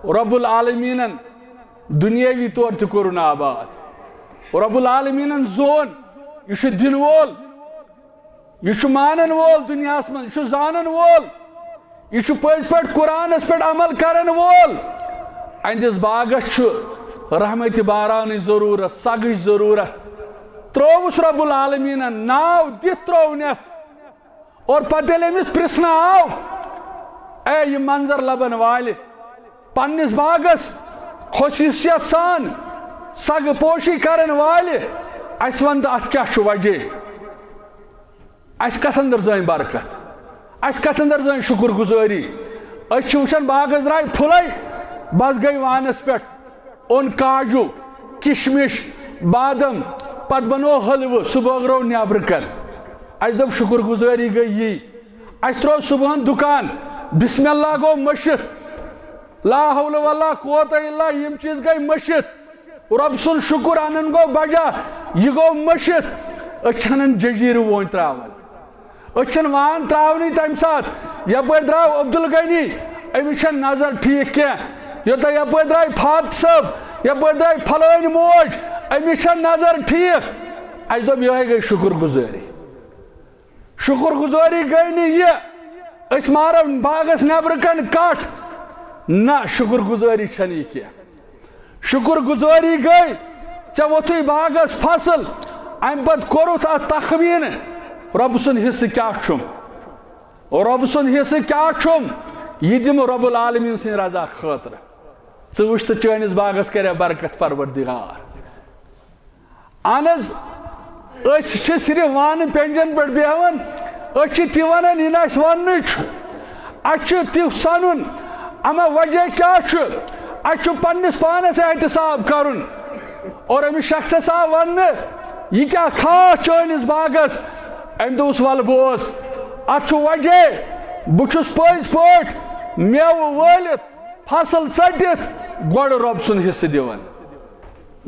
رب العالمیٖنن دُنیٲوی طور تہِ کوٚرُن آباد۔ رب العالمیٖنن زون، یہِ چھُ دِنہٕ وول، یہِ چھُ مانن وول دُنیاہس منٛز، یہِ چھُ زانن وول، یہِ چھُ پٔزۍ پٲٹھۍ قرآنس پٮ۪ٹھ عمل کرن وول۔ اہندِس باغس چھُ رحمتِ بارانٕچ ضروٗرت، سگٕچ ضروٗرت۔ ترٛووُس رب العالمینن، ناو دِتھ ترٛوونس۔ اور پتہٕ ییٚلہِ أمِس پرژھنہٕ آو، اے، یہِ منظر لبن والہِ، پننِس باغس خصوصیت سان سگ پوشی کرن والہِ، اسہِ ون تہٕ اتھ کیٛاہ چھُ وجہ؟ اسہِ کتھ اندر زٲنۍ برکت؟ اسہِ کتھ اندر زٲنۍ شُکر گُزٲری؟ أسۍ چھِ وٕچھان باغس درٛاے پھُلے، بس گٔے وانس پٮ۪ٹھ، اوٚن کاجوٗ، کشمش، بادم، پتہٕ بنوو حلوٕ، سُہ بٲگروو نیبرٕ کن۔ اسہِ دوٚپ شُکر گُزٲری گٔے یی۔ اسہِ ترٛوو صبحن دُکان، بسم اللہ گوٚو مٔشِتھ، لا حول ولا قوت الا، یِم چیٖز گٔے مٔشِتھ۔ رۄب سُنٛد شُکُر انُن گوٚو بجا، یہِ گوٚو مٔشِتھ۔ أسۍ چھِ انان جٔجیٖرٕ وونۍ ترٛاوان۔ أسۍ چھِنہٕ وان ترٛاونٕے تَمہِ ساتہٕ۔ یَپٲرۍ درٛاو عبدالغنی، أمِس چھَنہٕ نظر ٹھیٖک کینٛہہ۔ یوٚتام یَپٲرۍ درٛاے فاطمہٕ صٲب، یَپٲرۍ درٛاے پھلٲنۍ موج، أمِس چھَنہٕ نظر ٹھیٖک۔ اَسہِ دوٚپ، یِہوٚے گٔے شُکُر گُزٲری۔ شُکُر گُزٲری گٔے نہٕ یہِ، أسۍ مارو باغس نٮ۪برٕ کَنۍ کَٹھ۔ نہ، شُکُر گُزٲری چھَنہٕ یہِ کینٛہہ۔ شُکُر گُزٲری گٔے، ژےٚ ووٚتھُے باغس فصل، اَمہِ پتہٕ کوٚرُتھ اَتھ تخمیٖنہٕ، رۄب سُنٛد حصہٕ کیٛاہ چھُم؟ رۄب سُنٛد حصہٕ کیٛاہ چھُم؟ یہِ دِمہٕ رۄب العالمیٖن سٕنٛدِ رضا خٲطرٕ۔ ژٕ وٕچھ تہٕ چٲنِس باغس کَرِ برکت پروردگار۔ اہن حظ، أسۍ چھِ صرف وانہٕ پینجن پٮ۪ٹھ بیہوان، أسۍ چھِ تہِ ونان یہِ نہٕ اَسہِ وننٕے چھُ۔ اَسہِ چھُ تہِ سنُن، اما وجہ کیٛاہ چھُ؟ اَسہِ چھُ پننِس پانس احتساب کرُن۔ اور أمِس شخصس آو وننہٕ، یہِ کیٛاہ خاص چٲنِس باغس؟ أمۍ دوٚپُس، ولہٕ بوز، اتھ چھُ وجہ، بہٕ چھُس پٔزۍ پٲٹھۍ میوٕ وٲلِتھ، فصل ژٔٹِتھ، گۄڈٕ رۄب سُنٛد حصہٕ دِوان۔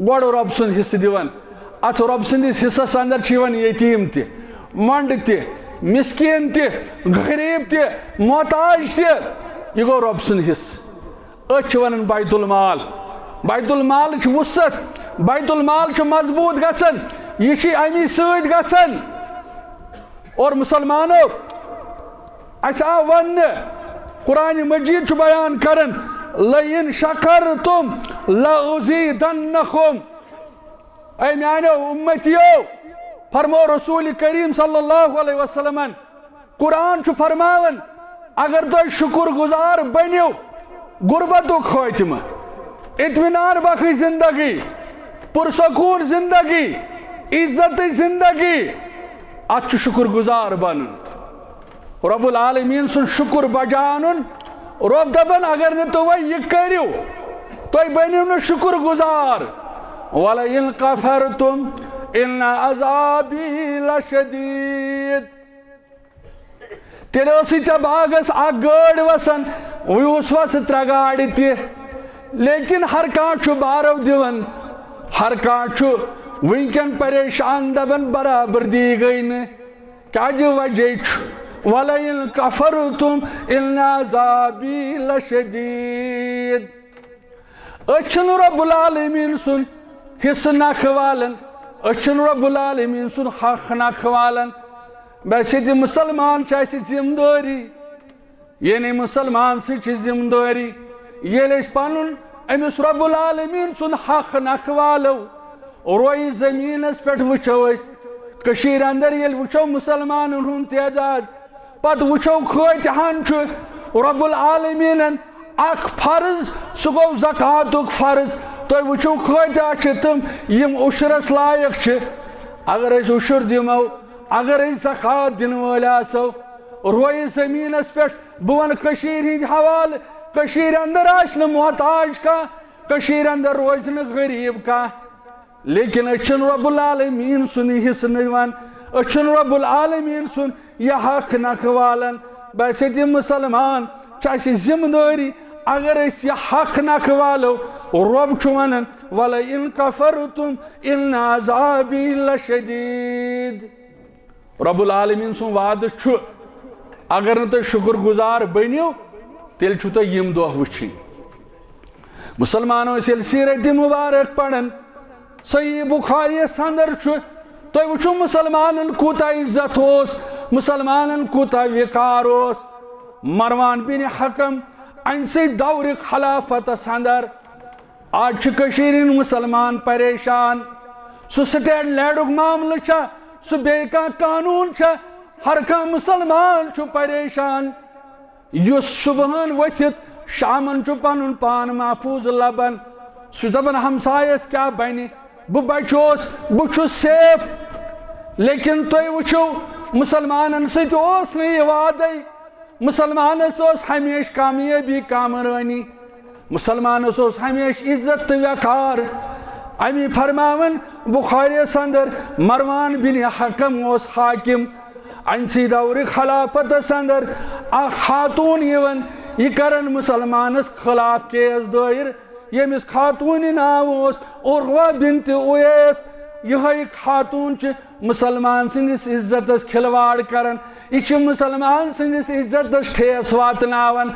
گۄڈٕ رۄب سُنٛد حصہٕ دِوان۔ اتھ رۄب سٕنٛدِس حصس اندر چھِ یِوان یتیٖم تہِ، مۄنڈٕ تہِ، مسکیٖن تہِ، غریٖب تہِ، محتاج تہِ۔ یہِ گوٚو رۄب سُنٛد حصہٕ۔ أتھۍ چھِ ونان بیت المال۔ بیت المالٕچ وُسعت، بیت المال چھُ مضبوٗط گژھان، یہِ چھُ امی سۭتۍ گژھان۔ اور مسلمانو، اسہِ آو وننہٕ، قرآن مجید چھُ بیان کران، "لئن شکرتم لأزیدنکم"۔ اے میانیو امتیو، فرمو رسول کریم صلی اللہ علیہ وسلمن، قرآن چھُ فرماوان، اگر تُہۍ شُکر گُزار بٔنِو، غربتُک خٲتمہٕ، اطمینان بخش زندگی، پرسکون زندگی، عزت زندگی، اتھ چھُ شُکر گُزار بنُن۔ رب العالمین سُنٛد شُکر بجا انُن۔ رب دپان، اگر نہٕ تُہۍ وۄنۍ یہِ کٔرِو، تُہۍ بٔنِو نہٕ شُکر گُزار۔ ولئن کفرتم ان عذابی لشدید۔ تیٚلہِ ٲسٕے ژےٚ باغس اکھ گٲڑۍ وسان، وۄنۍ اوس وسہٕ ترٛےٚ گاڑِ تہِ۔ لیکن ہر کانٛہہ چھُ بارو دِوان، ہر کانٛہہ چھُ وٕنکٮ۪ن پریشان، دپان برابردی گٔے نہٕ۔ کیازِ وجہ چھُ، "ولئن کفرتم ان عذابی لشدید"۔ أسۍ چھِنہٕ رب العالمین سُنٛد حصہٕ نکھٕ والان، أسۍ چھِنہٕ رب العالمین سُنٛد حق نکھٕ والان۔ بحیثیت مسلمان چھِ اَسہِ ذمہٕ دٲری، یعنی مسلمان سٕنٛز چھِ ذمہٕ دٲری، ییٚلہِ أسۍ پنُن أمِس رب العالمین سُنٛد حق نکھٕ والو، رویہِ زٔمیٖنس پٮ۪ٹھ وٕچھو أسۍ، کٔشیٖرِ اندر ییٚلہِ وٕچھو مسلمانن ہُنٛد تعداد، پتہٕ وٕچھو کۭتیاہن چھُ رب العالمینن اکھ فرض، سُہ گوٚو زکوٰتُک فرض۔ تُہۍ وٕچھِو کۭتیاہ چھِ تِم یِم عُشرس لایق چھِ۔ اگر أسۍ عُشر دِمو، اگر أسۍ زکوٰۃ دِنہٕ وٲلۍ آسو، رویہِ زٔمیٖنس پٮ۪ٹھ، بہٕ وَنہٕ کٔشیٖرِ ہِنٛدۍ حوالہٕ، کٔشیٖرِ اندر آسہِ نہٕ محتاج کانٛہہ، کٔشیٖرِ اندر روزِ نہٕ غریٖب کانٛہہ، لیکن أسۍ چھِنہٕ رب العالمین سُنٛد حصہٕ نِوان، أسۍ چھِنہٕ رب العالمین سُنٛد یہِ حق نکھٕ والان۔ بحیثیت مسلمان چھِ اَسہِ ذمہٕ دٲری، اگر أسۍ یہِ حق نکھٕ والو، رب چھُ وَنان، "ولئن کفرتم ان عذابی لشدید"۔ رب العالمین سُنٛد وعدٕ چھُ، اگر نہٕ تُہۍ شُکر گُزار بٔنِو، تیٚلہِ چھُو تۄہہِ یِم دۄہ وٕچھِنۍ۔ مسلمانو، أسۍ ییٚلہِ سیرت مبارک پران، صحیح بخاریس اندر چھُ، تُہۍ وٕچھِو مسلمانن کوٗتاہ عزت اوس، مسلمانن کوٗتاہ وقار اوس۔ مروان بن حکم، أمۍ سٕے دورِ خلافتس اندر۔ آز چھِ کٔشیٖرِ ہٕنٛدۍ مسلمان پریشان۔ سُہ سٹینڈ لیڈُک معاملہٕ چھا، سُہ بیٚیہِ کانٛہہ قانوٗن چھا، ہر کانٛہہ مسلمان چھُ پریشان۔ یُس صبحن ؤتھِتھ شامن چھُ پنُن پان محفوظ لبان، سُہ چھُ دپان، "ہمسایس کیٛاہ بنہِ؟ بہٕ بچوس، بہٕ چھُس safe۔" لیکن تُہۍ وٕچھِو، مسلمانن سۭتۍ اوس نہٕ یہِ وعدے۔ مسلمانس اوس ہمیشہِ کامیٲبی، کامرٲنی۔ مسلمانس اوس ہمیشہِ عزت تہٕ وقار۔ امی فرماوان بخاریس اندر، مروان بن حکم اوس حاکم۔ أمۍ سٕے دورِ خلافتس اندر اکھ خاتون یِوان، یہِ کرن مسلمانس خلاف case دٲیِر، ییٚمِس خاتوٗنہِ ناو اوس عروہ بنت اویس۔ یِہوٚے خاتون چھِ مسلمان سٕنٛدِس عزتس کھلواڑ کران، یہِ چھِ مسلمان سٕنٛدِس عزتس ٹھیس واتناوان۔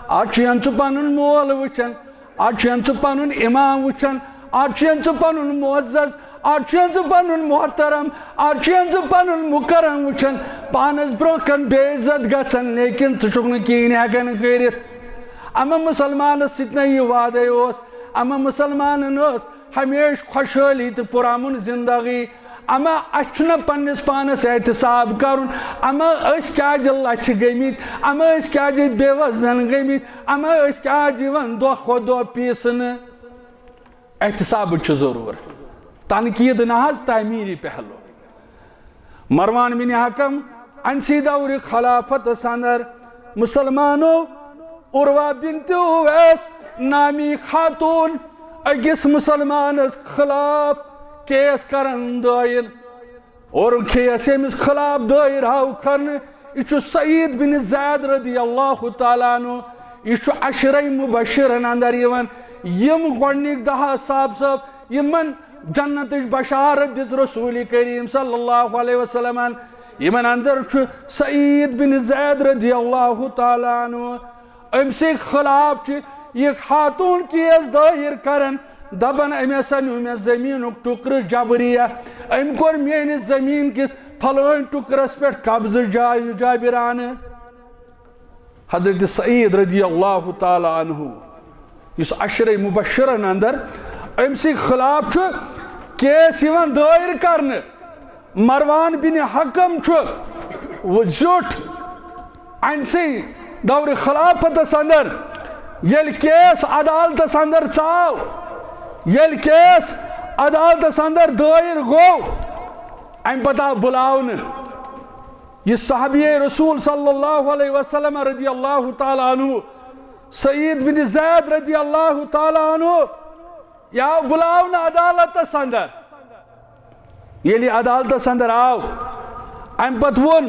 از چھُ ژٕ پنُن مول وٕچھان، از چھُ ژٕ پنُن امام وٕچھان، از چھُ ژٕ پنُن معزز، از چھُ ژٕ پنُن محترم، از چھُ ژٕ پنُن مکرم وٕچھان، پانس برونٛہہ کن بے عزت گژھان، لیکن ژٕ چھُکھ نہٕ کِہیٖنۍ ہٮ۪کان کٔرِتھ۔ اما مسلمانس سۭتۍ نہ یہِ وعدے اوس، اما مسلمانن ٲس ہمیشہِ خۄشحٲلی تہٕ پُرامُن زندگی۔ اما اسہِ چھُنہ پننِس پانس احتساب کرُن، اما أسۍ کیازِ لژھِ گٔمٕتۍ، اما أسۍ کیازِ بے وزن گٔمٕتۍ، اما أسۍ کیازِ یِوان دۄہ کھۄتہٕ دۄہ پیٖسنہٕ؟ احتسابٕچ چھِ ضروٗرت، تنقید نہ حظ، تعمیری پہلو۔ مروان بن حکم، أمۍ سٕے دورِ خلافتس اندر مسلمانو عروہ بنت اویس نامی خاتون أکِس مسلمانس خلاف case کران دٲیِر۔ اور case ییٚمِس خلاف دٲیِر آو کرنہٕ، یہِ چھُ سعید بن زید رضی اللہ تعالیٰ عنہ، یہِ چھُ عشرے مبشرن اندر یِوان۔ یِم گۄڈٕنِکۍ دَہ اصحاب صٲب، یِمن جنتٕچ بشارت دِژ رسول کریم صلی اللہ علیہ وسلمن، یِمن اندر چھُ سعید بن زید رضی اللہ تعالیٰ عنہ۔ أمۍ سٕے خلاف چھِ یہِ خاتون case دٲیِر کران، دپان، "أمۍ ہسا نیوٗ مےٚ زٔمیٖنُک ٹُکرٕ جبریہ، أمۍ کوٚر میٲنِس زٔمیٖن کِس فلٲنۍ ٹُکرس پٮ۪ٹھ قبضہٕ جا-، جابرانہٕ۔" حضرت سعید رضی اللہ تعالیٰ عنہ، یُس عشرے مبشرن اندر، أمۍ سٕے خلاف چھُ case یِوان دٲیِر کرنہٕ۔ مروان بن حکم چھُ و-، زیُٹھ، أمۍ سٕے دورِ خلافتس اندر ییٚلہِ case عدالتس اندر ژاو، ییٚلہِ case عدالتس اندر دٲیِر گوٚو، امہِ پتہٕ آو بُلاونہٕ یہِ صحابی رسول صلی اللہ علیہ وسلم رضی اللہ تعالیٰ عنہ، سعید بن زید رضی اللہ تعالیٰ عنہ، یہِ آو بُلاونہٕ عدالتس اندر۔ ییٚلہِ یہِ عدالتس اندر آو، امہِ پتہٕ ووٚن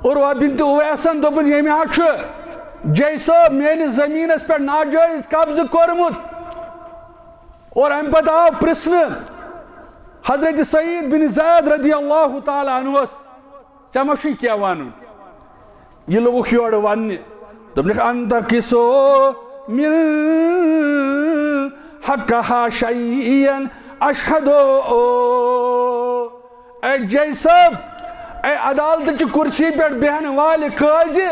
عروہ بنت اویسن، دوٚپُن، "ییٚمۍ ہا چھُ جے صٲب میٲنِس زٔمیٖنس پٮ۪ٹھ ناجٲیز قبضہٕ کوٚرمُت۔" اور امہِ پتہٕ آو پرژھنہٕ حضرت سعید بن زید رضی اللہ تعالیٰ عنہس، "ژےٚ ما چھُے کینٛہہ ونُن؟" یہِ لوٚگُکھ یورٕ وننہِ۔ دوٚپنکھ، "انتقصو من حقہا شیئا اشہدو۔" اے جے صٲب، اے عدالتٕچہِ کرسی پٮ۪ٹھ بیہن والہِ قٲضی،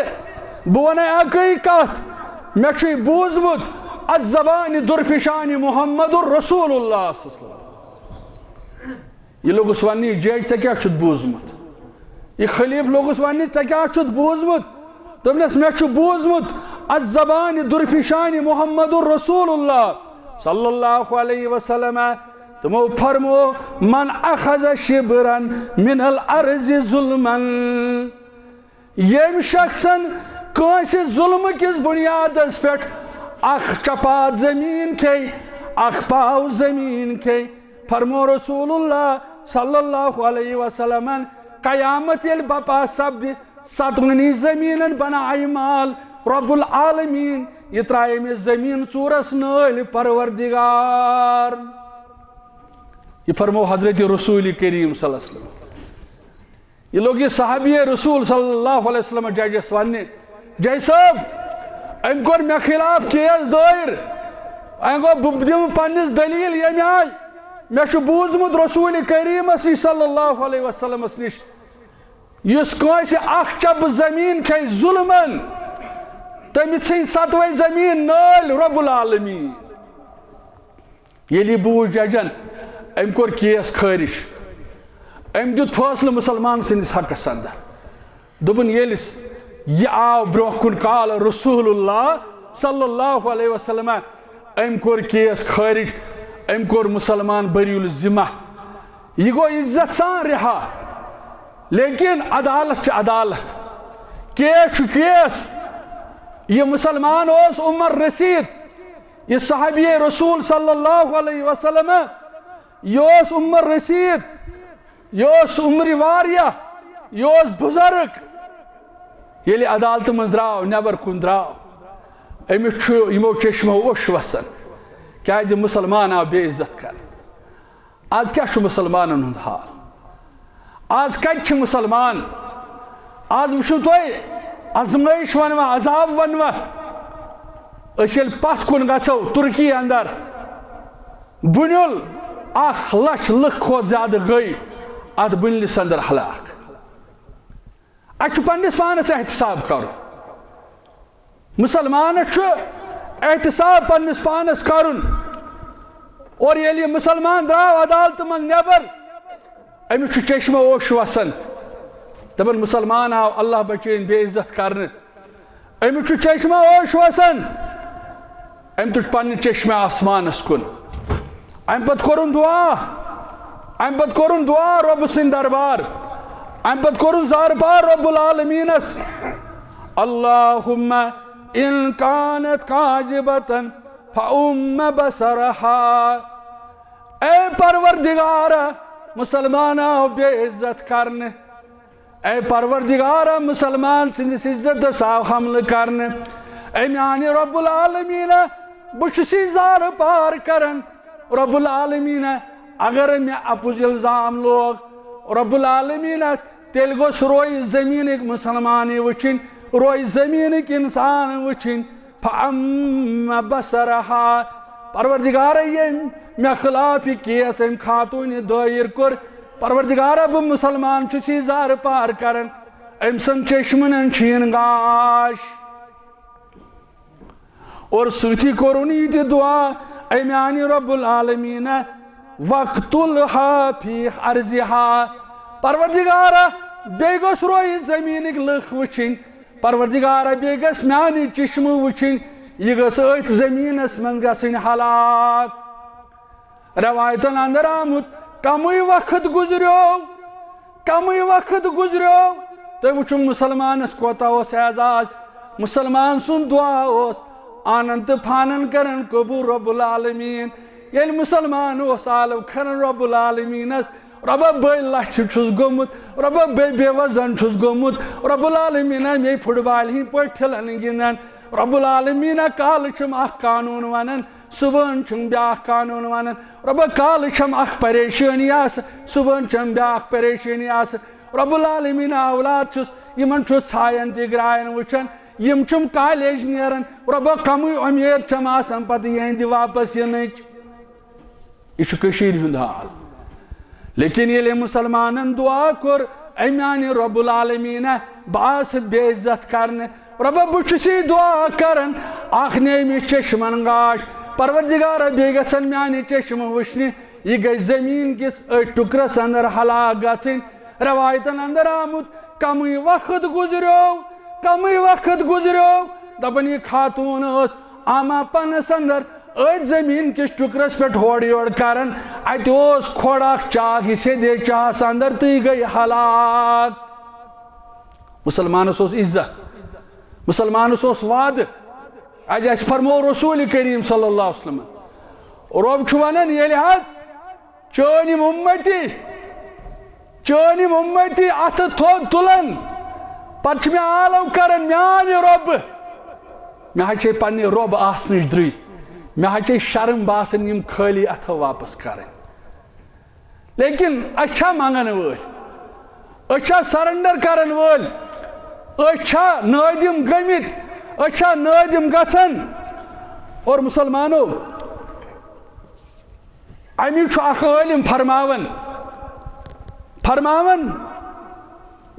بہٕ ونے اکٕے کتھ، مےٚ چھُے بوٗزمُت، از زبانِ درفشانِ محمد رسول اللہ صلی اللہ علیہ وسلم۔ یہِ لوٚگُس وننہِ، "یہِ جج، ژےٚ کیٛاہ چھُتھ بوٗزمُت؟" یہِ خلیٖفہٕ لوٚگُس وننہِ، "ژےٚ کیٛاہ چھُتھ بوٗزمُت؟" دوٚپنس، "مےٚ چھُ بوٗزمُت، از زبانِ درفشانِ محمد رسول اللہ صلی اللہ علیہ وسلم، تِمو فرمو، من اخذ شبرا من الارض ظلما۔" ییٚمۍ شخصن کٲنٛسہِ ظُلمہٕ کِس بُنیادس پٮ۪ٹھ اکھ چپات زٔمیٖن کھیٚیہِ، اکھ پاو زٔمیٖن کھیٚیہِ، فرمو رسول اللہ صلی اللہ علیہ وسلمن، قیامت ییٚلہِ بپا سپدِ، ستوٕنی زٔمیٖنن بنایہِ مال، رب العالمین یہِ ترایہِ أمِس زٔمیٖن ژوٗرس نٲلۍ، پروردگار۔ یہِ فرمو حضرت رسول کریم صلی اللہ علیہ وسلم۔ یہِ لوٚگ یہِ صحابی رسول صلی اللہ علیہ وسلم ججس وننہِ، "جج صٲب، أمۍ کوٚر مےٚ خلاف case دٲیر، وۄنۍ گوٚو بہٕ دِمہٕ پننِس دلیل ییٚمہِ آیہِ مےٚ چھُ بوٗزمُت رسول کریمس نِش صلی اللہ علیہ وسلمس نِش، یُس کٲنٛسہِ اکھ چپہٕ زٔمیٖن کھیٚیہِ ظُلمن، تٔمِس ژھٕنہِ ستوَے زٔمیٖن نٲلۍ رب العالمین۔ ییٚلہِ یہِ بوٗز ججن، أمۍ کوٚر کیس خٲرج۔ أمۍ دیُت فٲصلہٕ مُسلمان سٕنٛدِس حقس اندر۔ دوٚپُن، ییٚلہِ س-، یہِ آو برٛونٛہہ کُن، قال رسول اللہ صلی اللہ علیہ وسلم، أمۍ کوٚر کیس خٲرج، أمۍ کوٚر مُسلمان بری الذمہ۔ یہِ گوٚو عزت سان رِہا۔ لیکن عدالت چھِ عدالت، کیس چھُ کیس۔ یہِ مُسلمان اوس عمر رسید، یہِ صحابی رسول صلی اللہ علیہ وسلم، یہِ اوس عمر رسید، یہِ اوس عمرِ واریاہ، یہِ اوس بُزرگ۔ ییٚلہِ عدالتہٕ منٛز درٛاو، نٮ۪بر کُن درٛاو، أمِس چھُ یِمو چشمو اوٚش وسان، کیازِ مُسلمان آو بے عزت کرنہٕ۔ آز کیٛاہ چھُ مُسلمانن ہُنٛد حال؟ آز کتہِ چھِ مُسلمان؟ آز وٕچھِو تُہۍ، ازمٲیش ونوا، عذاب ونوا۔ أسۍ ییٚلہِ پتھ کُن گژھو ترکی اندر، بُنیُل اکھ لچھ لُکھ کھۄتہٕ زیادٕ گٔے اتھ بُنلِس اندر ہلاک۔ اسہِ چھُ پننِس پانس احتساب کرُن۔ مُسلمانس چھُ احتساب پننِس پانس کرُن۔ اور ییٚلہِ یہِ مُسلمان درٛاو عدالتہٕ منٛز نٮ۪بر، أمِس چھُ چشمہٕ اوٚش وسان۔ دپان، مُسلمان آو اللہ بچٲیِن بے عزت کرنہٕ۔ أمِس چھُ چشمہٕ اوٚش وسان۔ أمۍ تُج پننہِ چشمہٕ آسمانس کُن۔ امہِ پتہٕ کوٚرُن دُعا، امہِ پتہٕ کوٚرُن دُعا رۄبہٕ سٕنٛدِ دربار، امہِ پتہٕ کوٚرُن زارٕ پار رۄب العالمیٖنس، اللہم ان کانت کاذبتن فام بصرہا۔ اے پروردگارا، مُسلمان آو بے عزت کرنہٕ، اے پروردگارا، مُسلمان سٕنٛدِس عزتس آو حملہٕ کرنہٕ۔ اے میانہِ رب العالمیٖنہ، بہٕ چھُس یہِ زارٕ پار کران۔ رب العالمیٖنہ، اگر مےٚ اپُز الزام لوگ، رب العالمیٖنہ، تیٚلہِ گوٚژھ رویہِ زٔمیٖنٕکۍ مُسلمانٕے وٕچھِنۍ، رویہِ زٔمیٖنٕکۍ اِنسان وٕچھِنۍ۔ فَأَمَّ بَصَرَهَا۔ پروردگارا، ییٚمۍ مےٚ خلاف یہِ کیس أمۍ خاتوٗنہِ دٲیِر کوٚر، پروردگارا، بہٕ مُسلمان چھُس یہِ زارٕ پار کران، أمۍ سٕنٛد چشمن چھِن گاش۔ اور سۭتی کوٚرُن یہِ تہِ دُعا، اے میانہِ رب العالمیٖنہ، وَاقْتُلْهَا فِي أَرْضِهَا۔ پروردگارا، بیٚیہِ گوٚژھ رویہِ زٔمیٖنٕکۍ لٕکھ وٕچھِنۍ، پروردگارا، بیٚیہِ گژھِ میانہِ چشمہٕ وٕچھِنۍ، یہِ گٔژھ أتھۍ زٔمیٖنس منٛز گژھٕنۍ ہلاک۔ روایتن اندر آمُت، کمٕے وقت گُزریو، کمٕے وقت گُزریو، تُہۍ وٕچھِو مُسلمانس کوتاہ اوس اعزاز، مُسلمان سُنٛد دُعا اوس آنن تہٕ فانن کران قبوٗل رب العالمیٖن۔ ییٚلہِ مُسلمان اوس عالم کران رب العالمیٖنس، رۄبا، بٔے لژھِ چھُس گوٚمُت، رۄبا، بٔے بے وزن چھُس گوٚمُت، رب العالمیٖنہ، مے فٹ بالہِ ہٕنٛدۍ پٲٹھۍ ٹھِلن گِنٛدان۔ رب العالمیٖنہ، کالہٕ چھُم اکھ قانوٗن ونان، صُبحن چھُم بیاکھ قانوٗن ونان۔ رۄبا، کالہٕ چھَم اکھ پریشٲنی آسہٕ، صُبحن چھَم بیاکھ پریشٲنی آسہٕ۔ رب العالمیٖنہ، اولاد چھُس، یِمن چھُس ژھاین تہِ گراین وٕچھان، یِم چھِم کالیج نیران۔ رۄبا، کمٕے اُمید چھَم آسان پتہٕ یِہنٛدِ واپس یِنٕچ۔ یہِ چھُ کٔشیٖرِ ہُنٛد حال۔ لیکن ییٚلہِ مُسلمانن دُعا کوٚر، اے میانہِ رب العالمیٖنہ، بہٕ آسہٕ بے عزت کرنہٕ۔ رۄبا، بہٕ چھُس یہِ دُعا کران، اکھ نی مےٚ چشمن گاش۔ پروردگارا، بیٚیہِ گژھن میانہِ چشمہٕ وٕچھنہِ، یہِ گژھِ زٔمیٖن کِس أتھۍ ٹُکرس اندر ہلاک گژھٕنۍ۔ روایتن اندر آمُت، کمٕے وقت گُزریو، کمٕے وقت گُزریو، دپان یہِ خاتوٗن ٲس آما پنس اندر أتھۍ زٔمیٖن کِس ٹُکرس پٮ۪ٹھ ہورٕ یورٕ کران، اتہِ اوس کھۄڑ اکھ چاکھ، یہِ سیٚدے چاہس اندر تہٕ یہِ گٔے ہلاک۔ مُسلمانس اوس عزت، مُسلمانس اوس وعدٕ۔ اَتہِ اَسہِ فرموو رسول کریم صلی اللہ علیہ وسلم، رۄب چھُ ونان، ییٚلہِ حظ چٲنۍ یِم اُمتی، چٲنۍ یِم اُمتی اتھٕ تھوٚد تُلن، پتہٕ چھِ مےٚ آلو کران، میانہِ رۄبہٕ، مےٚ حظ چھے پننہِ رۄب آسنٕچ درٕے، مےٚ حظ چھے شرم باسان یِم خٲلی اتھو واپس کرٕنۍ۔ لیکن أسۍ چھا منگن وٲلۍ؟ أسۍ چھا سرنڈر کرن وٲلۍ؟ أسۍ چھا نٲدِم گٔمٕتۍ؟ أسۍ چھا نٲدِم گژھان؟ اور مُسلمانو، اَمی چھُ اکھ عٲلِم فرماوان، فرماوان،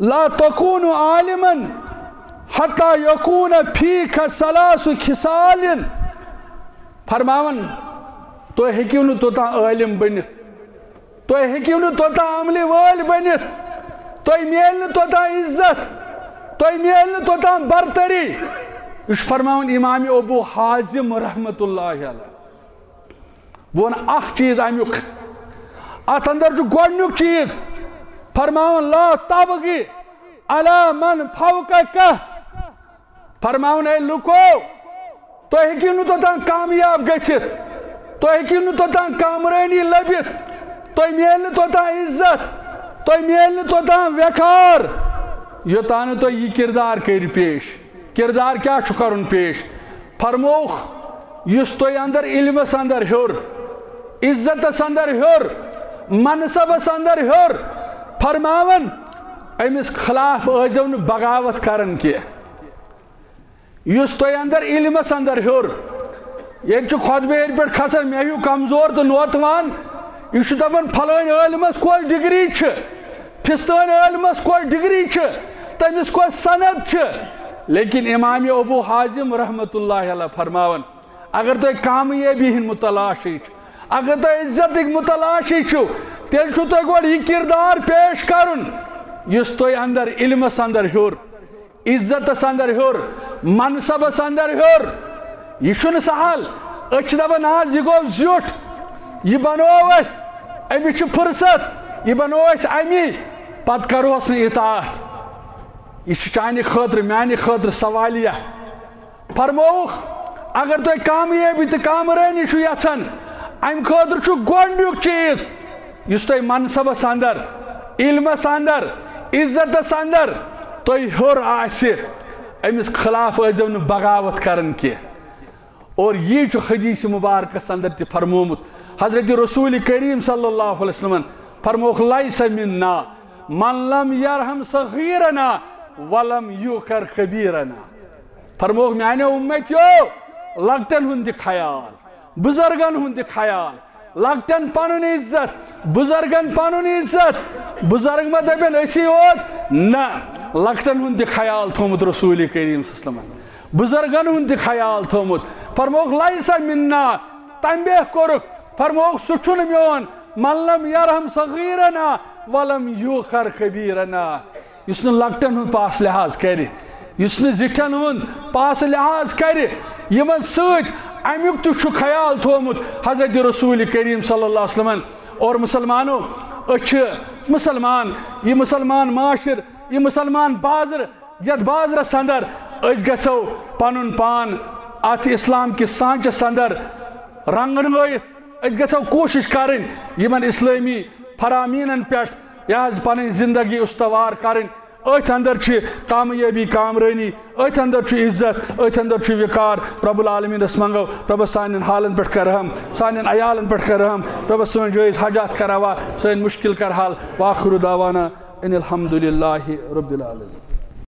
لا تکون عالما حتی یکون فیک ثلاث خصال۔ فرماوان، تُہۍ ہیٚکِو نہٕ توٚتام عٲلِم بٔنِتھ، تُہۍ ہیٚکِو نہٕ توٚتام عملہِ وٲلۍ بٔنِتھ، تۄہہِ میلہِ نہٕ توٚتام عزت، تۄہہِ میلہِ نہٕ توٚتام برتری۔ یہِ چھُ فرماوان امام ابو حازم رحمتہ اللہ علیہ۔ بہٕ وَنہٕ اکھ چیٖز اَمیُک۔ اَتھ اندر چھُ گۄڈٕنیُک چیٖز فرماوان، لا تبغی علی من فوقک۔ فرماوان، اے لُکو، تُہۍ ہیٚکِو نہٕ توٚتام کامیاب گٔژھِتھ، تُہۍ ہیٚکِو نہٕ توٚتام کامرٲنی لٔبِتھ، تۄہہِ میلہِ نہٕ توٚتام عزت، تۄہہِ میلہِ نہٕ توٚتام وقار، یوٚتام نہٕ تُہۍ یہِ کردار کٔرِو پیش۔ کردار کیٛاہ چھُ کرُن پیش؟ فرمووُکھ، یُس تۄہہِ اندر علمس اندر ہیوٚر، عزتس اندر ہیوٚر، منصبس اندر ہیوٚر، فرماوان، أمِس خلاف ٲسۍزیو نہٕ بغاوت کران کینٛہہ۔ یُس تۄہہِ اندر علمس اندر ہیوٚر، ییٚتہِ چھُ خۄطبہٕ ہیٚرِ پٮ۪ٹھ کھسان، مےٚ ہیوٗ کمزور تہٕ نوتوان، یہِ چھُ دپان، فلٲنۍ عٲلمس کۄس ڈگری چھِ، فستٲنۍ عٲلمس کۄس ڈگری چھِ، تٔمِس کۄس سند چھِ۔ لیکن امام ابو حازم رحمتہ اللہ علیہ فرماوان، اگر تۄہہِ کامیٲبی ہٕنٛدۍ متلاشی چھِ، اگر تۄہہِ عزتٕکۍ متلاشی چھِو، تیٚلہِ چھُو تۄہہِ گۄڈٕ یہِ کردار پیش کرُن، یُس تۄہہِ اندر علمس اندر ہیوٚر، عزتس اندر ہیوٚر، منصبس اندر ہیوٚر۔ یہِ چھُنہٕ سہل۔ أسۍ چھِ دپان، آز یہِ گوٚو زیُٹھ، یہِ بنوو اَسہِ، أمِس چھِ فرصت، یہِ بنوو اَسہِ امی، پتہٕ کرہوس نہٕ اطاعت۔ یہِ چھُ چانہِ خٲطرٕ، میانہِ خٲطرٕ سوالیہ۔ فرمووُکھ، اگر تۄہہِ کامیٲبی تہٕ کامرٲنی چھُ یژھان، امہِ خٲطرٕ چھُ گۄڈٕنیُک چیٖز، یُس تۄہہِ منصبس اندر، علمس اندر، عزتس اندر تۄہہِ ہیوٚر آسہِ، أمِس خلاف ٲسۍزیو نہٕ بغاوت کران کینٛہہ۔ اور یی چھُ حدیث مبارکس اندر تہِ فرمومُت۔ حضرت رسول کریم صلی اللہ علیہ وسلمن فرمووُکھ، لیس منا من لم یرحم صغیرنا ولم یوقر کبیرنا۔ فرمووُکھ، میانیو امتیو، لۄکٹٮ۪ن ہُنٛد تہِ خیال، بُزرگن ہُنٛد تہِ خیال، لۄکٹٮ۪ن پنُن عزت، بُزرگن پنُن عزت۔ بُزرگ ما دپن أسی یوت، نہ، لۄکٹٮ۪ن ہُنٛد تہِ خیال تھوٚومُت رسول کریم صلی اللہ علیہ وسلمن، بُزرگن ہُنٛد تہِ خیال تھوٚومُت۔ فرمووُکھ، لیس منا، تنبیہ کوٚرُکھ، فرمووُکھ، سُہ چھُنہٕ میون، من لم یرحم صغیرنا ولم یوقر کبیرنا۔ یُس نہٕ لۄکٹٮ۪ن ہُنٛد پاس لحاظ کرِ، یُس نہٕ زِٹھٮ۪ن ہُنٛد پاس لحاظ کرِ، یِمن سۭتۍ اَمیُک تہِ چھُ خیال تھوٚومُت حضرت رسول کریم صلی اللہ علیہ وسلمن۔ اور مسلمانو، أسۍ چھِ مسلمان، یہِ مسلمان معاشر، یہِ مسلمان بازر، یتھ بازرس اندر أسۍ گژھو پنُن پان اتھ اسلام کِس سانچس اندر رنگنٲیِتھ۔ أسۍ گژھو کوٗشش کرٕنۍ یِمن اسلٲمی فرامینن پٮ۪ٹھ یہِ حظ پنٕنۍ زندگی استوار کرٕنۍ۔ أتھۍ اندر چھِ کامیٲبی، کامرٲنی، أتھۍ اندر چھُ عزت، أتھۍ اندر چھُ وقار۔ رب العالمینس منگو، ربس سانٮ۪ن حالن پٮ۪ٹھ کر رحم، سانٮ۪ن عیالن پٮ۪ٹھ کر رحم، ربس سٲنۍ جٲیز حاجات کر روا، سٲنۍ مشکل کر حل۔ واخر دعوانا ان الحمد للہ رب العالمین۔